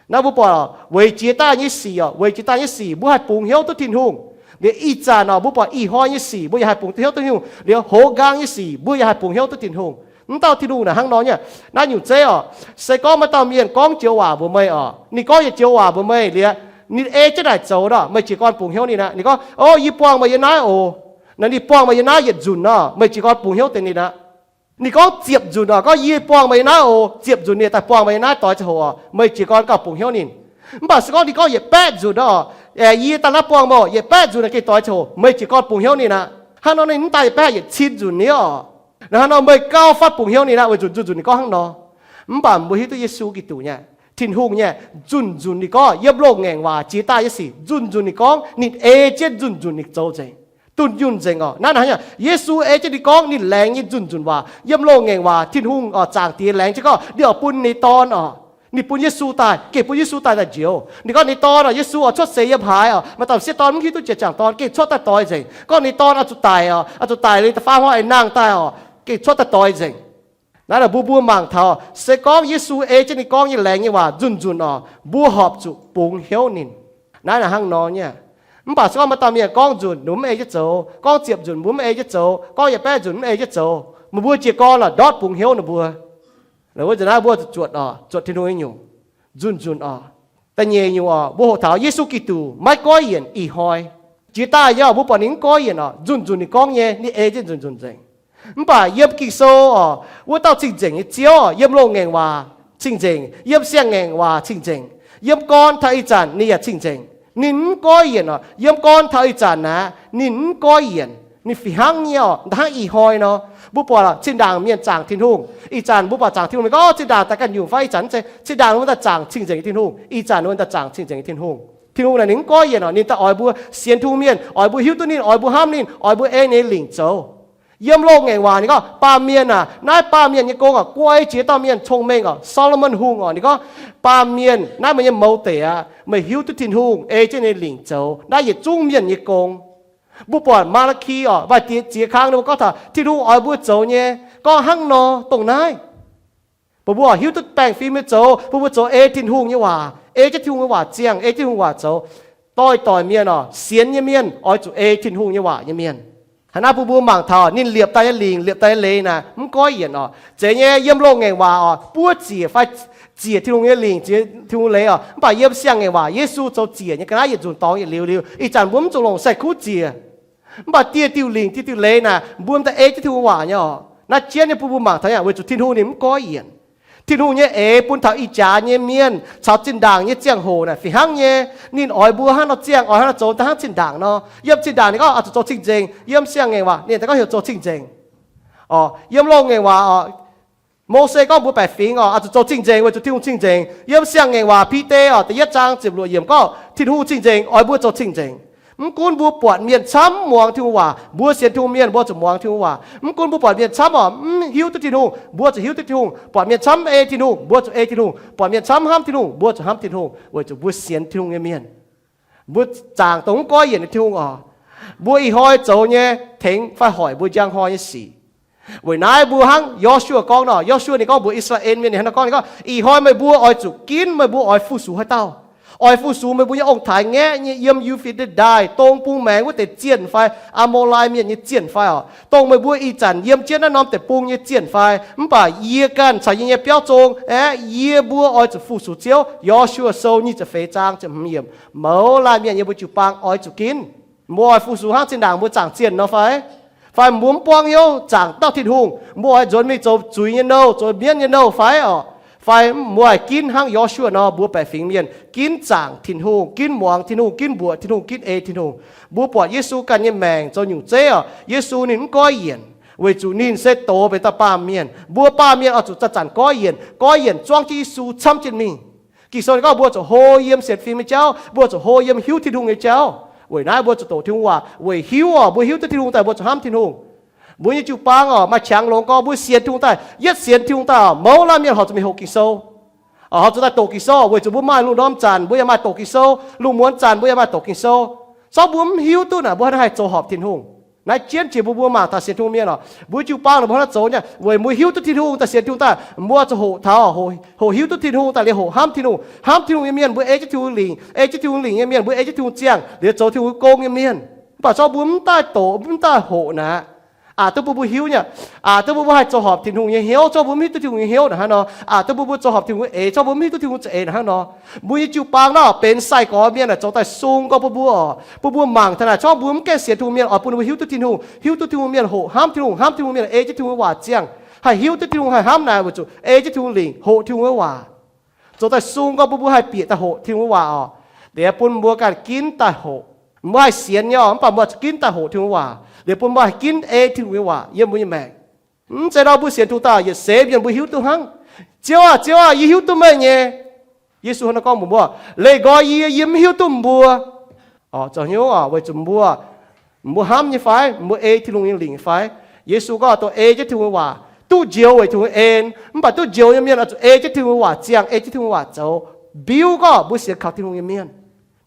Naaiv mbuo buatc oc, weic jiex daaih nyei sic oc, weic jiex daaih nyei sic mbuo haih bungx hnyouv duqv Tin-Hungh. Liuz ih zanc oc, mbuo buatc ih hnoi nyei sic mbuo yaac haih bungx duqv hnyouv duqv Tin-Hungh. Liuz hoz nqaang nyei sic mbuo yaac haih bungx hnyouv duqv Tin-Hungh. Mv dauh Tin-Hungh naaic hnangv nor nyei. Naaiv nyungc zeiv oc, se gorngv maaih dauh mienh gorngv joux waac mbuox meih oc, ninh gorngv yietc joux waac mbuox meih liuz, ninh ei jienv naaic zoux nor, meih jiez gorn bungx hnyouv ninh aqv. Ninh gorngv, O, yie buangh meih yiem naaiv oc. Naaiv ninh buangh meih yiem naaiv yietc nzunc nor, meih jiez gorn bungx hnyouv deix ninh aqv. Ninh gorngv ziepc nzunc oc, gorngv yie buangh meih yiem naaiv oc, ziepc nzunc ninh daaih buangh meih yiem naaiv doix ziangh hoc oc, meih jiez gorn gauh bungx hnyouv ninh. Mv baac se gorngv ninh gorngv yietc baeqv nzunc oc, yie daaih naaiv buangh meih oc, yietc baeqv nzunc naaic gengh doix ziangh hoc, meih jiez gorn bungx hnyouv ninh aqv. Hnangv nor ninh mv daaih yietc baeqv yietc cin nzunc nyei oc. Hnangv nor meih gauh fatv bungx hnyouv ninh aqv, weic zuqc nzunc nzunc ninh gorngv hnangv nor. Mv baac mbuo hiuv duqv Yesu Giduc nyei, Tin-Hungh nyei, nzunc nzunc ninh gorngv, yiem loz-ngaengc waac jiex daaih nyei sic nzunc nzunc ninh gorngv, ninh ei jienv nzunc nzunc ninh zoux nzengc, dunh yunh nzengc oc. Naaiv naaic hnangv nyei, Yesu ei jienv ninh gorngv ninh laengz nyei nzunc nzunc waac. Yiem loz-ngaengc waac Tin-Hungh oc, Zaangc Diex laengz jienv gorngv ninh oix bun ninh Dorn oc, ninh bun Yesu daaih, gengh bun Yesu daaih daaih njoux. Ninh gorngv ninh Dorn oc, Yesu oix cuotv seix yiem haaix oc, maaih dauh m'sieqv dorn mv hiuv duqv jiex jaangc dorn, gengh cuotv daaih doix nzengc. Gorngv ninh Dorn oix zuqc daic oc, oix zuqc daic liuz da'faam hnoi aengx nangh daaih oc, gengh cuotv daaih doix nzengc. Naaiv naaic mbuo, mbuo mangc taux se gorngv Yesu ei jienv ninh gorngv nyei laengz nyei waac nzunc nzunc oc, mbuo horpc zuqc bungx hnyouv ninh. Naaiv naaic hnangv nor nyei. Mv baac se gorngv maaih dauh mienh gorngv nzunc, ninh mv ei jienv zoux, gorngv ziepc nzunc mbuo mv ei jienv zoux, gorngv yietc baeqv nzunc mv ei jienv zoux, meih mbuo jiez gorn oc, ndortv bungx hnyouv ninh mbuo. Naaiv wuov nzunc naaiv mbuo zuqc zuotc oc, zuotc Tin-Hungh nyei nyungc nzunc nzunc oc. Da'nyeic nyungc oc, mbuo hoqc taux Yesu Giduc maiv goiv yienc ih hnoi. Jiex daaih nyei oc, mbuo buatc ninh mv goiv yienc oc, nzunc nzunc ninh gorngv nyei, ninh ei jienv nzunc nzunc nzengc. Mv baac yiem Ging-Sou oc, wuov dauh cing-nzengc nyei Ziouv oc, yiem loz-ngaengc waac cing-nzengc, yiem siang-ngaengc waac cing-nzengc, yiem gorn taux ih zanc ninh yaac cing-nzengc. Ninh mv goiv yienc oc, yiem gorn taux ih zanc naaiv ninh mv goiv yienc. Ninh fih hnangv nyei oc, hnangv ih hnoi nor. Mbuo buatc zinh ndaangc mienh zaangc Tin-Hungh, ih zanc mbuo buatc zaangc Tin-Hungh, mienh gorngv, O, zinh ndaangc daaih ganh nyungc fai ih zanc mv zeiz. Zinh ndaangc ninh mbuo daaih zaangc cing-nzengc Tin-Hungh, ih zanc ninh mbuo daaih zaangc cing-nzengc Tin-Hungh. Tin-Hungh naaic ninh mv goiv yienc oc, ninh daaih oix mbuo sienx Tin-Hungh mienh, oix mbuo hiuv duqv ninh, oix mbuo hnamv ninh, oix mbuo ei ninh nyei lingc zoux. Yiem loz-ngaengc waac ninh gorngv, Baamh mienh aah, naaiv baamh mienh nyei gong oc, guai jiex dauh mienh cong-mengh oc, Saa^lo^morn Hungh oc. Ninh gorngv, Baamh mienh, naaiv meih nyei mouz deic aqv. Meih hiuv duqv Tin-Hungh, ei jienv ninh nyei lingc zoux, naaiv yietc zungv mienh nyei gong. Mbuo buatc Maa^laa^ki oc, waac-diex ziex kang ninh mbuo gorngv taux Tin-Hungh oix mbuo zoux nyei, gorngv hnangv nor dongh naaiv. Bun mbuo hiuv duqv baengh fim nyei zoux, bun mbuo zoux ei Tin-Hungh nyei waac, ei jienv Tin-Hungh nyei waac ziangh, ei jienv Tin-Hungh waac zoux. Doix-doix mienh oc, sienx nyei mienh oix zuqc ei Tin-Hungh nyei waac nyei mienh. Hnangv naaiv bun mbuo mangc taux ninh liepc daaih nyei lingc, liepc daaih nyei leiz naaic mv goiv yienc oc. Zeiz nyei, yiem loz-ngaengc waac oc, buov ziec fai ziec Tin-Hungh nyei lingc, ziec Tin-Hungh leiz oc. Mv baac yiem siang-ngaengc waac Yesu zoux ziec nyei ga'naaiv yietc nzunc dorngx yietc liuz liuz. Ih zanc mbuo mv zuqc longc sai-kuv ziec. Mv baac dieh diuh lingc dieh diuh leiz naaic mbuo m'daaih ei jienv Tin-Hungh waac nyei oc. Naaiv jienv nyei bun mbuo mangc taux yaac weic zuqc Tin-Hungh ninh mv goiv yienc. Tin-Hungh nyei eix bun taux ih jaax nyei mienh caux zinh ndaangc nyei ziangh hoc naaic fih hnangv nyei. Ninh oix mbuo hnangv nor ziangh, oix hnangv nor zoux daaih hnangv zinh ndaangc nor. Yiem zinh ndaangc ninh gorngv oix zuqc zoux cing-nzengc, yiem siang-ngaengc waac ninh daaih gorngv heuc zoux cing-nzengc. Oc, yiem loz-ngaengc waac oc, Mose gorngv mbuo baeqc fingx oc, oix zuqc zoux cing-nzengc weic zuqc Tin-Hungh cing-nzengc. Yiem Siang-Ngaengc Waac Bide oc, da'yietv zaang ziepc luoqc yiemc gorngv Tin-Hungh cing-nzengc oix mbuo zoux cing-nzengc. Mv gunv mbuo buatc mienh camv muangx Tin-Hungh waac, mbuo sienx Tin-Hungh mienh mbuo zuqc muangx Tin-Hungh waac. Mv gunv mbuo buatc mienh camv oc, mv hiuv duqv Tin-Hungh, mbuo zuqc hiuv duqv Tin-Hungh. Buatc mienh camv mv ei Tin-Hungh, mbuo zuqc ei Tin-Hungh. Buatc mienh camv mv hnamv Tin-Hungh, mbuo zuqc hnamv Tin-Hungh, weic zuqc mbuo sienx Tin-Hungh nyei mienh. Mbuo zaangc dongh mv goiv yienc nyei Tin-Hungh oc. Mbuo ih hnoi zoux nyei tengx fai hoic mbuo njang hnoi nyei sic. Weic naaiv mbuo hnangv Yo^su^waa gorngv nor, Yo^su^waa ninh gorngv mbuox I^saa^laa^en Mienh, ninh hnangv naaiv gorngv, ninh gorngv, ih hnoi meih mbuo oix zuqc ginv meih mbuo oix fu-sux haaix dauh. Oix fu-sux meih mbuo nyei ong-taaix ngaeqv nyei yiem Yu^fe^ditv Ndaaih dong bung maengx wuov deix zienh fai Aa^mo^lai Mienh nyei zienh fai oc, dongh meih mbuo ih zanc yiem jienv naaiv norm deic-bung nyei zienh fai, mv baac yie ganh caux yie nyei biauv zong aeqv, yie mbuo oix zuqc fu-sux Ziouv. Yo^su^waa Sou nyic ziepc feix zaang ziepc hmz yiemc. Mouz laanh mienh yiem mbuo jiu-baang oix zuqc ginv. Mbuo oix fu-sux hnangv zinh ndaangc mbuo zaangc zienh nor fai? Fai mbuo mv buangv hnyouv zaangc dauh Tin-Hungh, mbuo oix nzuonx mingh zoux zuiz nyei nouh, zoux mienv nyei nouh fai oc? Fai mbuo haih ginv hnangv Yo^su^waa nor, mbuo baeqc fingx mienh ginv zaangc Tin-Hungh, ginv muangx Tin-Hungh, ginv mbuoqc Tin-Hungh, ginv ei Tin-Hungh. Mbuo buatc Yesu ganh nyei maengc zoux nyungc zeiv oc. Yesu ninh mv goiv yienc weic zuqc ninh se doz benx dauh baamh mienh. Mbuo baamh mienh oix zuqc zanc-zanc goiv yienc. Goiv yienc zuangv jienv Yesu camv jienv mingh. Ging-Sou ninh gorngv mbuo zuqc hlo yiem sienx fim nyei jauv, mbuo zuqc hlo yiem hiuv Tin-Hungh nyei jauv. Weic naaiv mbuo zuqc doqc Tin-Hungh waac weic hiuv oc. Mbuo hiuv duqv Tin-Hungh daaih mbuo zuqc hnamv Tin-Hungh. Mbuo nyei jiu-baang oc, maaih qangx longx gorngv mbuo sienx Tin-Hungh daaih, yietv sienx Tin-Hungh daaih oc, mouz laanh mienh horpc zuqc mingh hoqc Ging-Sou. Horpc zuqc daaih doqc Ging-Sou weic zuqc mbuo maaih lungh ndorm zanc mbuo yaac maaih doqc Ging-Sou, lungh muonz zanc mbuo yaac maaih doqc Ging-Sou. Zorqv mbuo mv hiuv duqv naaic mbuo haih zoux horpc Tin-Hungh. Naaiv jienv jiex mbuo, mbuo mangc taux sienx Tin-Hungh mienh oc, mbuo jiu-baang ninh mbuo hnangv naaiv zoux nyei weic mbuo hiuv duqv Tin-Hungh daaih sienx Tin-Hungh daaih, mbuo zuqc hoqc taux, hoqc hiuv duqv Tin-Hungh daaih liuz hoqc hnamv Tin-Hungh. Hnamv Tin-Hungh nyei mienh mbuo ei jienv Tin-Hungh lingc, ei jienv Tin-Hungh lingc nyei mienh mbuo ei jienv Tin-Hungh ziangh liuz zoux Tin-Hungh gong nyei mienh. Mv baac zorqv mbuo mv daaih doqc, mv daaih hoqc naaic, aqc duqv mbuo, mbuo hiuv nyei, aqc duqv mbuo, mbuo haih zoux horpc Tin-Hungh nyei hnyouv. Zorqv mbuo mv hiuv duqv Tin-Hungh nyei hnyouv naaic hnangv nor, aqc duqv mbuo, mbuo zoux horpc Tin-Hungh nyei eix, zorqv mbuo mv hiuv duqv Tin-Hungh za'eix naaic hnangv nor. Mbuo nyei jiu-baang naaiv benx sai-gorx mienh naaic zoux daaih sung gorx bun mbuo oc, bun mbuo mangc taux naaic, zorqv mbuo mv gaengh sienx Tin-Hungh mienh oix bun mbuo hiuv duqv Tin-Hungh, hiuv duqv Tin-Hungh mienh hoqc hnamv Tin-Hungh, hnamv Tin-Hungh mienh ei jienv Tin-Hungh waac ziangh, haih hiuv duqv Tin-Hungh haih hnamv naaic weic zuqc ei jienv Tin-Hungh lingc, hoqc Tin-Hungh nyei waac. Zoux daaih sung gorx bun mbuo haih bieqc daaih hoqc Tin-Hungh nyei waac oc. Liuz bun mbuo ganh ginv daaih hoqc. Mbuo haih sienx nyei oc, mv baac mbuo zuqc ginv daaih hoqc Tin-Hungh waac. Liuz bun mbuo haih ginv ei Tin-Hungh nyei waac yiem mbuo nyei maengc. Mv zeiz nor mbuo sienx Tin-Hungh daaih yietc seix mienh mbuo hiuv duqv hnangv. Ziouv aah! Ziouv aah! Yie hiuv duqv meih nyei. Yesu hnangv naaiv gorngv mbuox mbuo, leih nqoi yie, yie mv hiuv duqv mbuo. Oc, zoux hnyouv oc, weic zuqc mbuo, mbuo hnamv nyei fai? Mbuo ei Tin-Hungh nyei lingc nyei fai? Yesu gorngv dongh ei jienv Tin-Hungh nyei waac, duqv njoux weic Tin-Hungh en. Mv baac duqv njoux nyei mienh oix zuqc ei jienv Tin-Hungh nyei waac ziangh, ei jienv Tin-Hungh nyei waac zoux, biuv gorngv mbuo sienx kaux Tin-Hungh nyei mienh.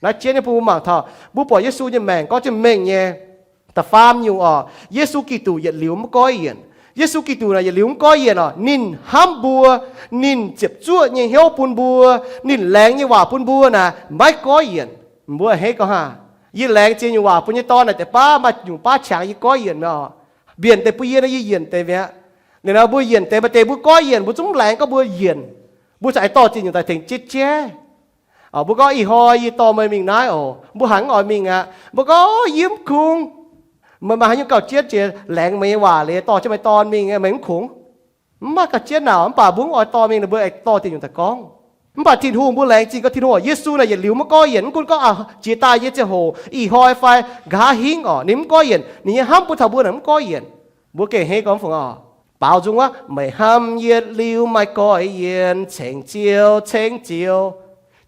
Naaiv jienv nyei bun mbuo mangc taux mbuo buatc Yesu nyei maengc gorngv jienv mengh nyei. Da'faam nyungc oc, Yesu Giduc yietc liuz mv goiv yienc. Yesu Giduc naaic yietc liuz mv goiv yienc oc, ninh hnamv mbuo, ninh ziepc zuoqv nyei hnyouv bun mbuo, ninh laengz nyei waac bun mbuo naaic maiv goiv yienc. Mbuo a'hneiv gorngv, haa, yie laengz ziex nyungc waac bun nyei dorn naaic, deix baav maaih nyungc baav qangx yie goiv yienc mi'aqv. Mbienc deix bun yie nor, yie yienc deix mi'aqv. Ninh nor mbuo yienc deix maaih deix mbuo goiv yienc, mbuo zungv mv laengz gorngv mbuo yienc. Mbuo za'eix dorh ziex nyungc daaih tengx jiex jaiv. Mbuo gorngv, ih hnoi yie dorh meih mingh naaiv oc, mbuo haiz mv oix mingh aqv. Mbuo gorngv, yie mv kungx. Meih maaih haaix nyungc gauh jienv jiex laengz meih nyei waac liuz dorh jienv meih dorn mingh, meih mv kungx? Mv maaih gauh jienv naaic, mv baac mbuo mv oix dorh mingh, ninh mbuo aengx dorh dieh nyungc daaih gorngv. Mv baac Tin-Hungh mbuo laengz zingh gorngv Tin-Hungh oc, Yesu naaic yietc liuz maiv goiv yienc, mv gunv gorngv jiex daaih nyei ziangh hoc, ih hnoi fai nqa'haav hingv oc, ninh mv goiv yienc, ninh nyei hnamv bun taux mbuo naaic mv goiv yienc. Mbuo gengh a'hneiv gorngv mv fungc oc. Baaux nzung wuov, meih hnamv yietc liuz maaih goiv yienc, ceng Ziouv, ceng Ziouv.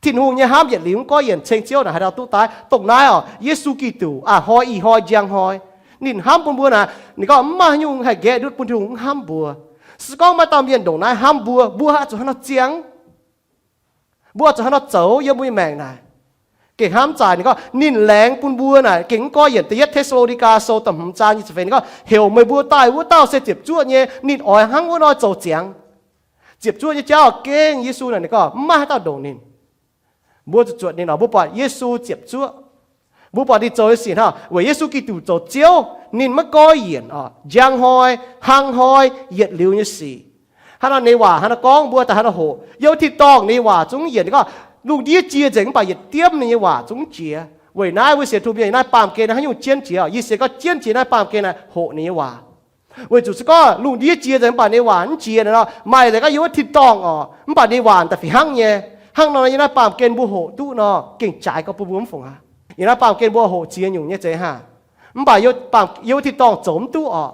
Tin-Hungh nyei hnamv yietc liuz mv goiv yienc ceng Ziouv naaic haaix dauh duqv daaih? Dongh naaiv oc, Yesu Giduc a'hnoi, ih hnoi, njang hnoi. Ninh hnamv bun mbuo naaic, ninh gorngv mv maaih haaix nyungc haih nqaeqv ndutv bun Tin-Hungh mv hnamv mbuo. Se gorngv maaih dauh mienh ndongc naaiv hnamv mbuo, mbuo oix zuqc haaix nor ziangh? Mbuo oix zuqc haaix nor zoux yiem mbuo nyei maengc naaic? Gengh hnamv zaaic ninh gorngv ninh laengz bun mbuo naaic gengh mv goiv yienc. Da'yietv Te^saa^lo^ni^gaa Sou da'hmz zaang nyic ziepc feix ninh gorngv, heuc meih mbuo daaih wuov dauh se ziepc zuoqv nyei, ninh oix hnangv wuov nor zoux ziangx. Ziepc zuoqv nyei jauv gengh Yesu naaic ninh gorngv mv maaih haaix dauh ndongc ninh. Mbuo zuqc zuotc ninh oc. Mbuo buatc Yesu ziepc zuoqv. Mbuo buatc ninh zoux nyei sic hnangv, weic Yesu Giduc zoux Ziouv, ninh maiv goiv yienc oc, njang hnoi, hnangv hnoi, yietc liuz nyei sic. Hnangv nor ninh waac hnangv nor gorngv mbuo daaih hnangv nor hoqc. Yiem wuov tin-dorngh ninh waac zungv yienc, ninh gorngv lungh ndiev jiex nzengc mv baac yietc diemv ninh nyei waac zungv mv jiex. Weic naaiv mbuo sienx Tin-Hungh mienh naaiv baamh gen naaiv haaix nyungc jienv jiex oc? Yie sienx gorngv jienv jiex naaiv baamh gen naaiv hoqc ninh nyei waac. Weic zuqc se gorngv lungh ndiev jiex nzengc mv baac ninh waac mv jiex nor, maaih leiz gorngv yiem wuov tin-dorngh oc, mv baac ninh waac daaih fih hnangv nyei. Hnangv nor yiem naaiv baamh gen mbuo hoqc duqv nor, gengh jaaix gorx bun mbuo mv fungc aqv. Yiem naaiv baamh gen mbuo hoqc ziex nyungc nyei zeiz hnangv, mv baac yiem wuov tin-dorngh zoux mv duqv oc.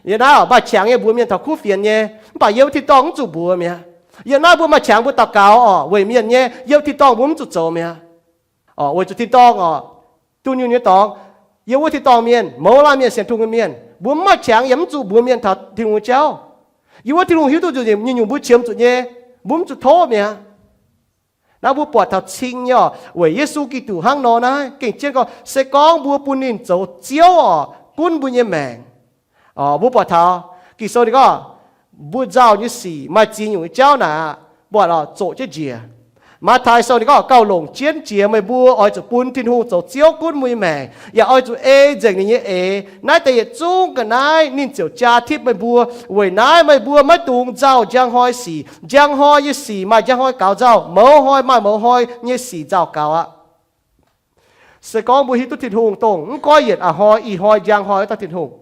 Yie naaiv maaih qangx nyei mbuox mienh taux kuv fienx nyei, mv baac yiem wuov tin-dorngh mv zuqc mbuox mi'aqv. Yie naaiv mbuo maaih qangx mbuo daux gaux orqc, weic mienh nyei, yiem wuov tin-dorngh mbuo mv zuqc zoux mi'aqv. Orqc, weic zuqc tin-dorngh orqc, dunh yunh nyei dorngx, yiem wuov tin-dorngh mienh, mouz laanh mienh, sienx Tin-Hungh nyei mienh, mbuo mv maaih qangx yaac mv zuqc mbuox mienh taux Tin-Hungh nyei jauv. Yiem wuov Tin-Hungh hiuv duqv nzunc nyungc mbuo qiemx zuqc nyei, mbuo mv zuqc tov mi'aqv. Naaiv mbuo buatc taux cing nyei orqc, weic Yesu Giduc hnangv nor naaiv gengh jienv gorngv, se gorngv mbuo bun ninh zoux Ziouv orqc, gunv mbuo nyei maengc. Orqc, mbuo buatc taux Ging-Sou ninh gorngv, mbuo nzauh nyei sic maaih ziex nyungc nyei jauv naaic aqv, buatc orqc, zoqc jienv njiec. Matv^tai Sou ninh gorngv, gauh longc jienv jiex meih mbuo oix zuqc bun Tin-Hungh zoux Ziouv gunv mbuo nyei maengc, yaac oix zuqc ei nzengc ninh nyei eix. Naaiv deix yietc zungv ga'naaiv ninh ziouc jaa tipv meih mbuo. Weic naaiv meih mbuo maiv dungx nzauh njang hnoi sic. Njang hnoi nyei sic maaih njang hnoi gaux nzauh, mouz hnoi maaih mouz hnoi nyei sic nzauh gaux aqv. Se gorngv mbuo hiuv duqv Tin-Hungh dongh mv goiv yienc a'hnoi ih hnoi njang hnoi wuov dauh Tin-Hungh,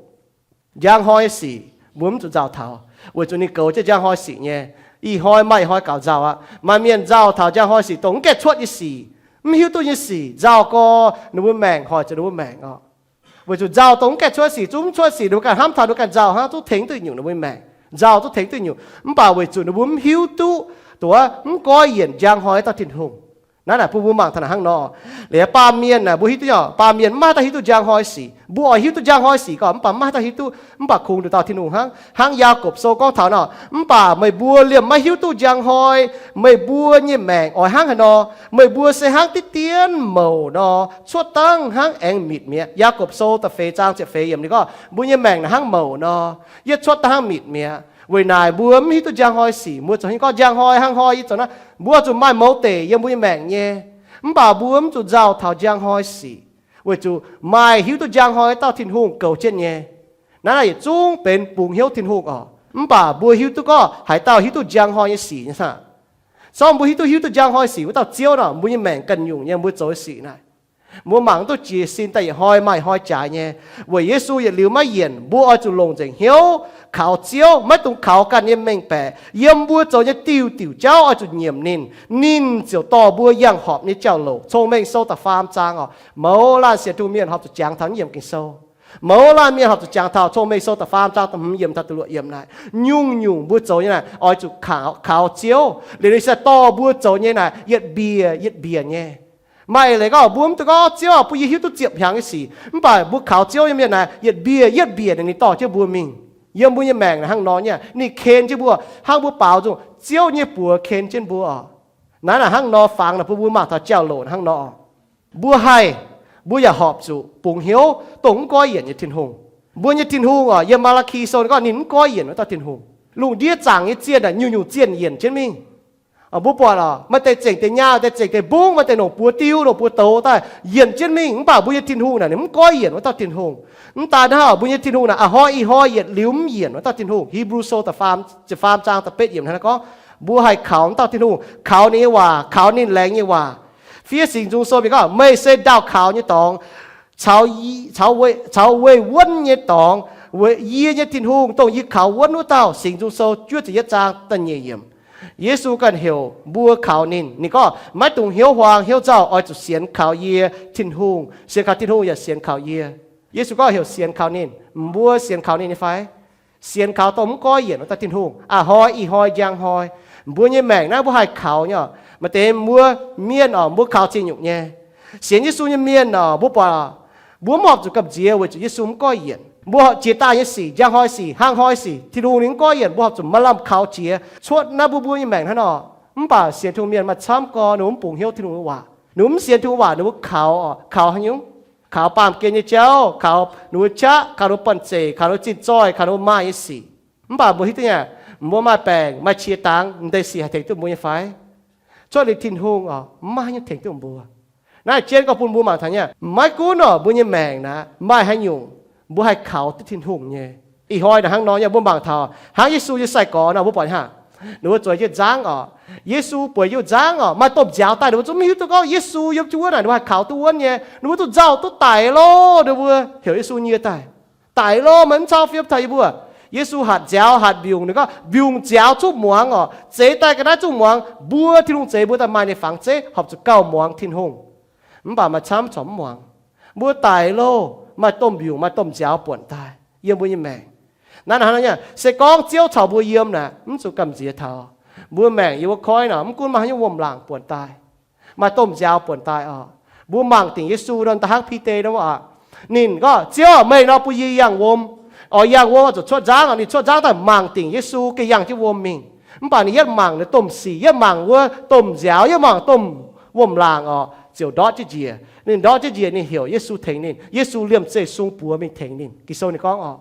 njang hnoi nyei sic mbuo mv zuqc nzauh taux, weic zuqc ninh goux jienv njang hnoi sic nyei. Ih hnoi maaih ih hnoi gaux nzauh aqv. Maaih mienh nzauh taux njang hnoi sic dongh mv gaengh cuotv nyei sic, mv hiuv duqv nyei sic, nzauh gorx ninh mbuo maengc hoic zuqc ninh mbuo maengc orqc. Weic zuqc nzauh dongh mv gaengh cuotv sic, zungv mv cuotv sic ninh mbuo ganh hnamv taux ninh mbuo ganh nzauh hnangv, zungv tengx duqv nyungc ninh mbuo maengc. Nzauh zungv tengx duqv nyungc, mv baac weic zuqc ninh mbuo mv hiuv duqv, dongh mv goiv yienc njang hnoi wuov dauh Tin-Hungh. Naaiv naaic bun mbuo mangc taux naaic hnangv nor. Liuz baamh mienh naaic mbuo hiuv duqv nyei, baamh mienh mv maaih dauh hiuv duqv njang hnoi sic. Mbuo oix hiuv duqv njang hnoi sic gorqv, mv baac mv maaih dauh hiuv duqv, mv baac kungx nduqc dauh Tin-Hungh hnangv. Hnangv Yaagorpc Sou gorngv taux nor, mv baac meih mbuo liemh maiv hiuv duqv njang hnoi, meih mbuo nyei maengc oix hnangv haaix nor. Meih mbuo se hnangv diqv dien mouc nor, cuotv dangh hnangv aengx mitc mi'aqv. Yaagorpc Sou da'feix zaang ziepc feix yiemc ninh gorngv, mbuo nyei maengc naaic hnangv mouc nor, yie cuotv dangh hnangv mitc mi'aqv. Weic naaic mbuo mv hiuv duqv njang hnoi sic. Mbuo zoux haaix gorngv njang hnoi, hnangv hnoi yie zoux naaiv, mbuo zuqc maaih mouz deic yiem mbuo nyei maengc nyei. Mv baac mbuo mv zuqc nzauh taux njang hnoi sic, weic zuqc maaih hiuv duqv njang hnoi dauh Tin-Hungh goux jienv nyei. Naaiv naaic yietc zungv benx bungx hnyouv Tin-Hungh orqc. Mv baac mbuo hiuv duqv gorngv haaix dauh hiuv duqv njang hnoi nyei sic nyei saah? Sorng mbuo hiuv duqv, hiuv duqv njang hnoi sic wuov dauh Ziouv nor, mbuo nyei maengc ganh nyungc nyei mbuo zoux nyei sic naaic. Mbuo mangc duqv jiez sin daaih yietc hnoi maaih hnoi jaaix nyei. Weic Yesu yietc liuz maiv yienc, mbuo oix zuqc longc nzengc hnyouv kaux Ziouv, maiv dungx kaux ganh nyei mengh baeqc. Yiem mbuo zoux nyei diuh diuc jauv oix zuqc nyiemc ninh, ninh ziouc dorh mbuo yangh horpc nyei jauv-louc. Cong-Mengh Sou da'faam zaang orqc, mouz laanh sienx Tin-Hungh mienh horpc zuqc jangx taux naaiv yiemc Ging-Sou. Mouz laanh mienh horpc zuqc jangx taux Cong-Mengh Sou da'faam zaang da'hmz yiemc taux da'luoqc yiemc naaic. Nyungc-nyungc mbuo zoux nyei naaic oix zuqc kaux, kaux Ziouv. Liuz ninh se dorh mbuo zoux nyei naaic yietc mbiec yietc mbiec nyei. Maaih leiz gorngv mbuo mv duqv gorngv Ziouv aah, bun yie hiuv duqv ziepc hnyangx nyei sic. Mv baac mbuo kaux Ziouv nyei mienh naaic yietc mbiec yietc mbiec naaic ninh dorh jienv mbuo mingh. Yiem mbuo nyei maengc naaic hnangv nor nyei, ninh ken jienv mbuo, hnangv mbuo baaux nzung Ziouv nyei buoz ken jienv mbuo orqc. Naaiv naaic hnangv nor fangx naaic bun mbuo mangc taux jauv-louc hnangv nor. Mbuo haih, mbuo yaac horpc zuqc bungx hnyouv dongh mv goiv yienc nyei Tin-Hungh. Mbuo nyei Tin-Hungh orqc, yiem Maa^laa^ki Sou ninh gorngv ninh mv goiv yienc wuov dauh Tin-Hungh. Lungh ndiev zaangc nyei zienh naaic nyungc-nyungc zienh yienc jienv mingh. Mbuo buatc orqc, maaih deix zengc deix nyaah, maaih deix zengc deix mbungv, maaih deix longc buoz diu, longc buoz douz daaih yienc jienv mingh. Mv baac mbuo nyei Tin-Hungh naaic ninh mv goiv yienc wuov dauh Tin-Hungh. Mv daaih hnangv, mbuo nyei Tin-Hungh naaic a'hnoi ih hnoi yietc liuz mv yienc wuov dauh Tin-Hungh. Hipv^lu Sou da'faam, da'faam zaang da'betv yiemc hnangv naaiv gorngv, mbuo haih kaux wuov dauh Tin-Hungh, kaux ninh nyei waac, kaux ninh laengz nyei waac. Fiev Singx Nzung Sou mienh gorngv, meih se ndaauh kaux nyei dorngx, caux, caux weih wuonv nyei dorngx. Weic yie nyei Tin-Hungh dongh yie kaux wuonv wuov dauh. Singx Nzung Sou juov ziepc yietv zaang da'nyeic yiemc. Yesu ganh heuc mbuo kaux ninh. Ninh gorngv, maiv dungx hnyouv huaang hnyouv nzauh, oix zuqc sienx kaux yie, Tin-Hungh. Sienx kaux Tin-Hungh yaac sienx kaux yie. Yesu gorngv heuc sienx kaux ninh. Mbuo sienx kaux ninh nyei fai? Sienx kaux dongh mv goiv yienc wuov dauh Tin-Hungh, a'hnoi ih hnoi njang hnoi. Mbuo nyei maengc naaiv mbuo haih kaux nyei. Maaih deix mbuo mienh orqc, mbuo kaux ziex nyungc nyei. Sienx Yesu nyei mienh orqc, mbuo buatc mbuo mv horpc zuqc gamh nziex weic zuqc Yesu mv goiv yienc. Mbuo horpc jiex daaih nyei sic, njang hnoi sic, hnangv hnoi sic, Tin-Hungh ninh mv goiv yienc, mbuo horpc zuqc maaih lamh kaux jiex cuotv naaiv mbuo, mbuo nyei maengc hnangv nor. Mv baac sienx Tin-Hungh mienh maaih camv gorx ninh mbuo mv bungx hnyouv Tin-Hungh nyei waac, ninh mbuo mv sienx Tin-Hungh waac, ninh mbuo kaux orqc, kaux haaix nyungc? Kaux baamh gen nyei jauv, kaux ninh mbuo qaqv, kaux ninh mbuo banh zeic, kaux ninh mbuo zinh zoih, kaux ninh mbuo maaih nyei sic. Mv baac mbuo hiuv duqv nyei, mbuo maaih baengc, maaih qiex dangx, m'deix sic haih tengx duqv mbuo nyei fai? Cuotv liuz Tin-Hungh orqc, mv maaih haaix nyungc tengx duqv mbuo. Naaiv jienv gorngv bun mbuo mangc taux nyei, maiv gunv orqc mbuo nyei maengc naaic maaih haaix nyungc, mbuo haih kaux duqv Tin-Hungh nyei. Ih hnoi naaic hnangv nor nyei, mbuo mangc taux hnangv Yesu nyei sai-gorx nor, mbuo buatc haic, ninh mbuo zueiz jienv nzangv orqc. Yesu bueix yiem nzangv orqc, maaih domh nziaaux daaih, ninh mbuo zungv mv hiuv duqv gorngv Yesu yiem jienv wuov naaic ninh mbuo haih kaux duqv wuonv nyei. Ninh mbuo duqv nzauh duqv daic loh. Ninh mbuo heuc Yesu nyie daaih, daic loh, meih mv cau fiem taux yie mbuo. Yesu hatc nziaaux hatc mbiungc, ninh gorngv, mbiungc nziaaux zungv muangx orqc. Zeix daaih ga'naaiv zungv muangx. Mbuo Tin-Hungh zeix mbuo daaih maaih ninh fangx zeiv, horpc zuqc gauh muangx Tin-Hungh. Mv baac maaih camv corc mv muangx. Mbuo daic loh, maaih domh mbiungc maaih domh nziaaux buonc daaih yiem mbuo nyei maengc. Naaiv hnangv nor, se gorngv Ziouv caux mbuo yiem naaic, mv zuqc gamh nziex taux. Mbuo maengc yiem wuov koiv nor, mv gunv maaih haaix nyungc wuom-laangc buonc daaih, maaih domh nziaaux buonc daaih oc, mbuo mangc dingc Yesu nor, da'hnangv Bide nor aqv. Ninh gorngv, Ziouv, meih nor bun yie yangh wuom. Oix yangh wuom oix zuqc cuotv nzangv. Ninh cuotv nzangv daaih mangc dingc Yesu, gengh yangh jienv wuom mingh. Mv baac ninh yietv mangc ninh domh sic, yietv mangc wuov domh nziaaux, yietv mangc domh wuom-laangc oc, ziouc ndortv jienv njiec. Ninh ndortv jienv njiec, ninh heuc Yesu tengx ninh. Yesu liemh zeih sung buoz mingh tengx ninh. Ging-Sou ninh gorngv oc.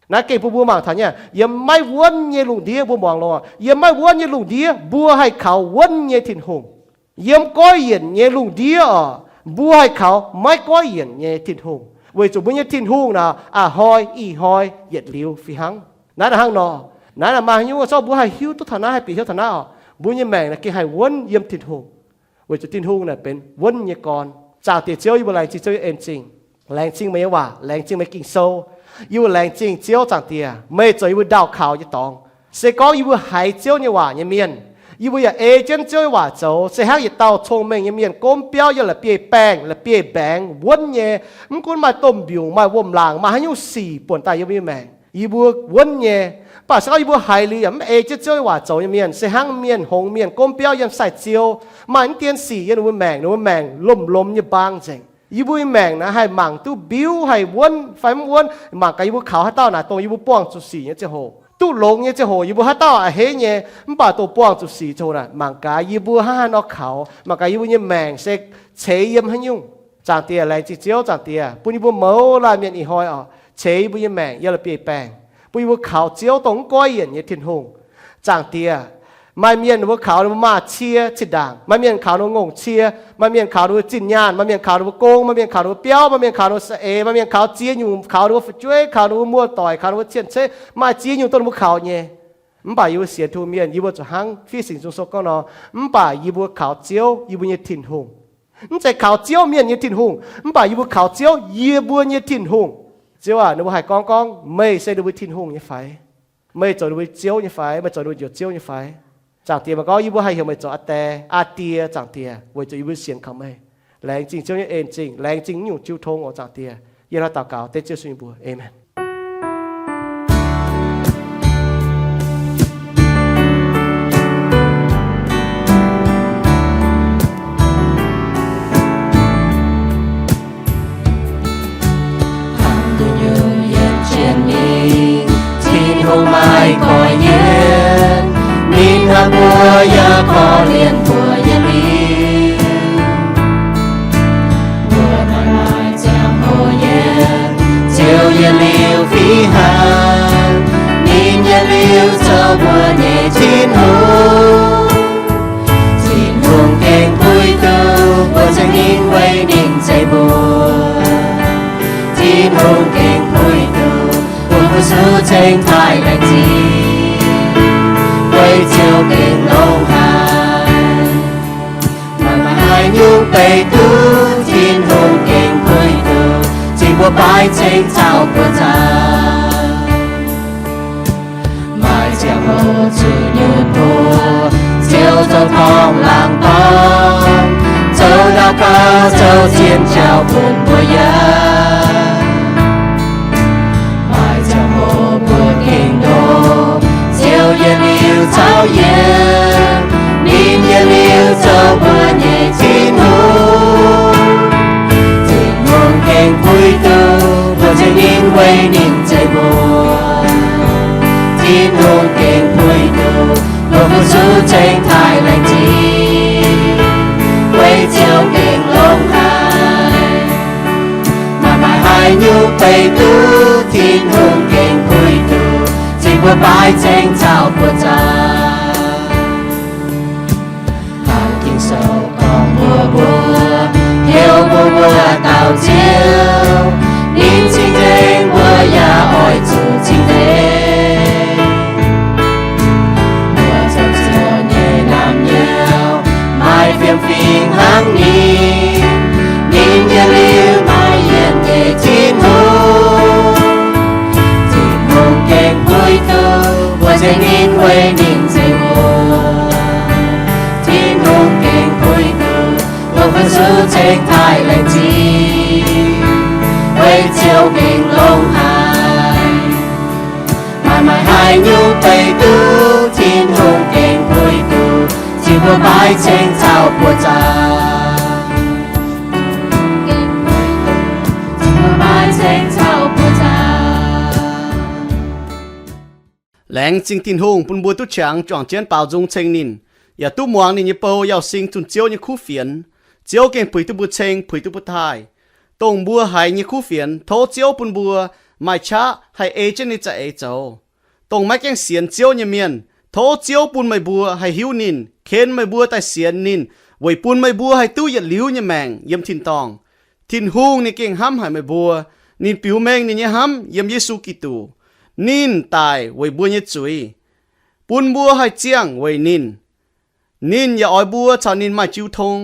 Naaiv gengh bun mbuo mangc taux nyei, yiem maiv wuonv nyei lungh ndiev, mbuo muangx longx, yiem maiv wuonv nyei lungh ndiev mbuo haih kaux wuonv nyei Tin-Hungh. Yiem goiv yienc nyei lungh ndiev oc, mbuo haih kaux maiv goiv yienc nyei Tin-Hungh, weic zuqc mbuo nyei Tin-Hungh naaic a'hnoi ih hnoi yietc liuz fih hnangv. Naaiv hnangv nor, naaiv maaih haaix nyungc zorqv mbuo haih hiuv duqv taux naaiv, haih bieqc hnyouv taux naaiv oc, mbuo nyei maengc naaic gengh haih wuonv yiem Tin-Hungh, weic zuqc Tin-Hungh naaic benx wuonv nyei gorn. Zaangc Diex Ziouv, yie mbuo laengz zingh Ziouv nyei en zingh, laengz zingh meih nyei waac, laengz zingh meih Ging-Sou. Yie mbuo laengz zingh Ziouv Zaangc Diex, meih zoux yie mbuo ndaauh kaux nyei dorngx. Se gorngv yie mbuo haiz Ziouv nyei waac nyei mienh, yie mbuo yaac ei jienv Ziouv nyei waac zoux, se hnangv yietc dauh cong-mengh nyei mienh gomv biauv yiem la'bieiv-baengh, la'bieiv-mbaengx wuonv nyei. Mv gunv maaih domh mbiungc, maaih wuom-laangc, maaih haaix nyungc sic buonc daaih yiem yie mbuo maengc, yie mbuo wuonv nyei. Mv baac se gorngv yie mbuo haiz liuz yaac mv ei jienv Ziouv nyei waac zoux nyei mienh, se hnangv mienh hngongx mienh gomv biauv yiem sai-ziou, maaih mv dien sic yiem ninh mbuo maengc, ninh mbuo maengc lomh lomh nyei mbaang nzengc. Yie mbuo nyei maengc naaic haih mangc duqv mbiuv haih wuonv fai mv wuonv, mangc gaax yie mbuo kaux haaix dauh naaic dongh yie mbuo buangh zuqc sic nyei ziangh hoc, duqv longx nyei ziangh hoc yie mbuo haaix dauh a'hneiv nyei. Mv baac dongh buangh zuqc sic ziangh hoc naaic, mangc gaax yie mbuo hnangv haaix nor kaux, mangc gaax yie mbuo nyei maengc se ceix yiem haaix nyungc. Zaangc Diex, laengz zingh Ziouv Zaangc Diex bun yie mbuo mouz laanh mienh ih hnoi oc, ceix yie mbuo nyei maengc yiem la'bieiv-baengh, bun yie mbuo kaux Ziouv dongh mv goiv yienc nyei Tin-Hungh. Zaangc Diex, maaih mienh ninh mbuo kaux ninh mbuo maaz-cie zinh ndaangc, maaih mienh kaux ninh mbuo ngongh cie, maaih mienh kaux ninh mbuo zinh nyaanh, maaih mienh kaux ninh mbuo gong, maaih mienh kaux ninh mbuo biauv, maaih mienh kaux ninh mbuo saeng-eix, maaih mienh kaux ziex nyungc, kaux ninh mbuo fu'jueiv, kaux ninh mbuo muoz-doic, kaux ninh mbuo cien-ceqv, maaih ziex nyungc dongh ninh mbuo kaux nyei. Mv baac yie mbuo sienx Tin-Hungh mienh, yie mbuo zuqc hnangv Fiev Singx Nzung Sou gorngv nor, mv baac yie mbuo kaux Ziouv, yie mbuo nyei Tin-Hungh. Mv zeiz kaux Ziouv mienh nyei Tin-Hungh, mv baac yie mbuo kaux Ziouv, yie mbuo nyei Tin-Hungh. Ziouv aac, ninh mbuo haih gorngv gorngv meih se ninh mbuo Tin-Hungh nyei fai? Meih zoux ninh mbuo Ziouv nyei fai? Meih zoux ninh mbuo Njoux Ziouv nyei fai? Zaangc Diex, meih gorngv yie mbuo haih heuc meih zoux Aa Die, Aa Die, Zaangc Diex, weic zuqc yie mbuo sienx kaux meih. Laengz zingh Ziouv nyei en zingh, laengz zingh nyungc jiu tong oc Zaangc Diex. Yie hnangv daux gaux dengv Ziouv Yesu nyei mbuox, aamen. Hnangv gu'nyuoz yietc zungv mingh, Tin-Hungh maiv goiv yienc, ninh hnamv mbuo yaac korv-lienh mbuo yietc liuz. Mbuo maaih ziangh hoc yienc, Ziouv yietc liuz fih hnangv, ninh yietc liuz zoux mbuo nyei Tin-Hungh. Tin-Hungh gengh puix duqv mbuo za'gengh weic ninh zeiz mbuo. Tin-Hungh gengh puix duqv mbuo fu-sux ceng taaih laengz zingh, weic Ziouv gengh longx haic. Maaih haaix nyungc beiv duqv Tin-Hungh gengh puix duqv, cingx mbuo baaiv ceng caux buoz-zaux. Maaih ziangh hoc zuqc nyutc mbuo, Ziouv zoux torngv laangz dorn, zoux ndau gaux, zoux zien jauv bun mbuo yaac. Maaih ziangh hoc mbuo gengh ndoqc, Ziouv yietc liuz caux yie, ninh yietc liuz zoux mbuo nyei Tin-Hungh. Tin-Hungh gengh puix duqv mbuo za'gengh weic ninh zeiz mbuo. Tin-Hungh gengh puix duqv mbuo fu-sux ceng taaih laengz zingh, weic Ziouv gengh longx haic. Maaih maaih haaix nyungc beiv duqv Tin-Hungh gengh puix duqv, cingx mbuo baaiv ceng caux buoz-zaux. Hnangv Ging-Sou gorngv mbuox mbuo, heuc mbuo wuov dauh Ziouv, ninh cing-nzengc mbuo yaac oix zuqc cing-nzengc. Mbuo zoux Ziouv nyei naamh nyouz, maaih fiem fingx hnangv ninh. Ninh yietc liuz maaih yienc nyei Tin-Hungh. Tin-Hungh gengh puix duqv mbuo za'gengh weic ninh zeiz mbuo. Tin-Hungh gengh puix duqv mbuo fu-sux ceng taaih laengz zingh, weic Ziouv gengh longx haic. Haaix nyungc beiv duqv Tin-Hungh gengh puix duqv, cingx mbuo maiv ceng caux buoqc zaangc. Laengz zingh Tin-Hungh bun mbuo duqv qangx juangc jienv baaux nzung ceng ninh, yaac duqv muangx ninh nyei bou yauh sing zunh Ziouv nyei kuv fienx. Ziouv gengh puix duqv mbuo ceng, puix duqv mbuo taaih. Dongh mbuo haiz nyei kuv fienx, tov Ziouv bun mbuo maaih qaqv haih ei jienv ninh nyei za'eix zoux. Dongh maiv gaengh sienx Ziouv nyei mienh, tov Ziouv bun meih mbuo haih hiuv ninh, ken meih mbuo daaih sienx ninh, weic bun meih mbuo haih duqv yietc liuz nyei maengc yiem tin-dorngh. Tin-Hungh ninh gengh hnamv haic meih mbuo. Ninh biux mengh ninh nyei hnamv yiem Yesu Giduc. Ninh daic weic mbuo nyei zuiz, bun mbuo haih ziangh weic ninh. Ninh yaac oix mbuo caux ninh maaih jiu tong.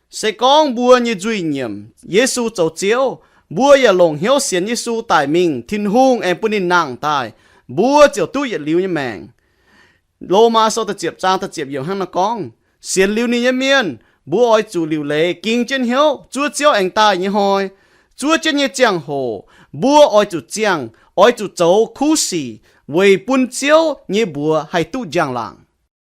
Se gorngv mbuo nyei nzuih nyiemc Yesu zoux Ziouv, mbuo yaac longc hnyouv sienx Yesu daic mingh, Tin-Hungh aengx bun ninh nangh daaih, mbuo ziouc duqv yietc liuz nyei maengc. Lomaa Sou da'ziepc zaang da'ziepc yiemc hnangv naaiv gorngv, sienx liuz ninh nyei mienh, mbuo oix zuqc liuc leiz ging jienv hnyouv zuov Ziouv aengx daaih nyei hnoi. Zuov jienv nyei ziangh hoc mbuo oix zuqc ziangh, oix zuqc zoux kuv sic weic bun Ziouv nyei mbuox haih duqv njang-laangc.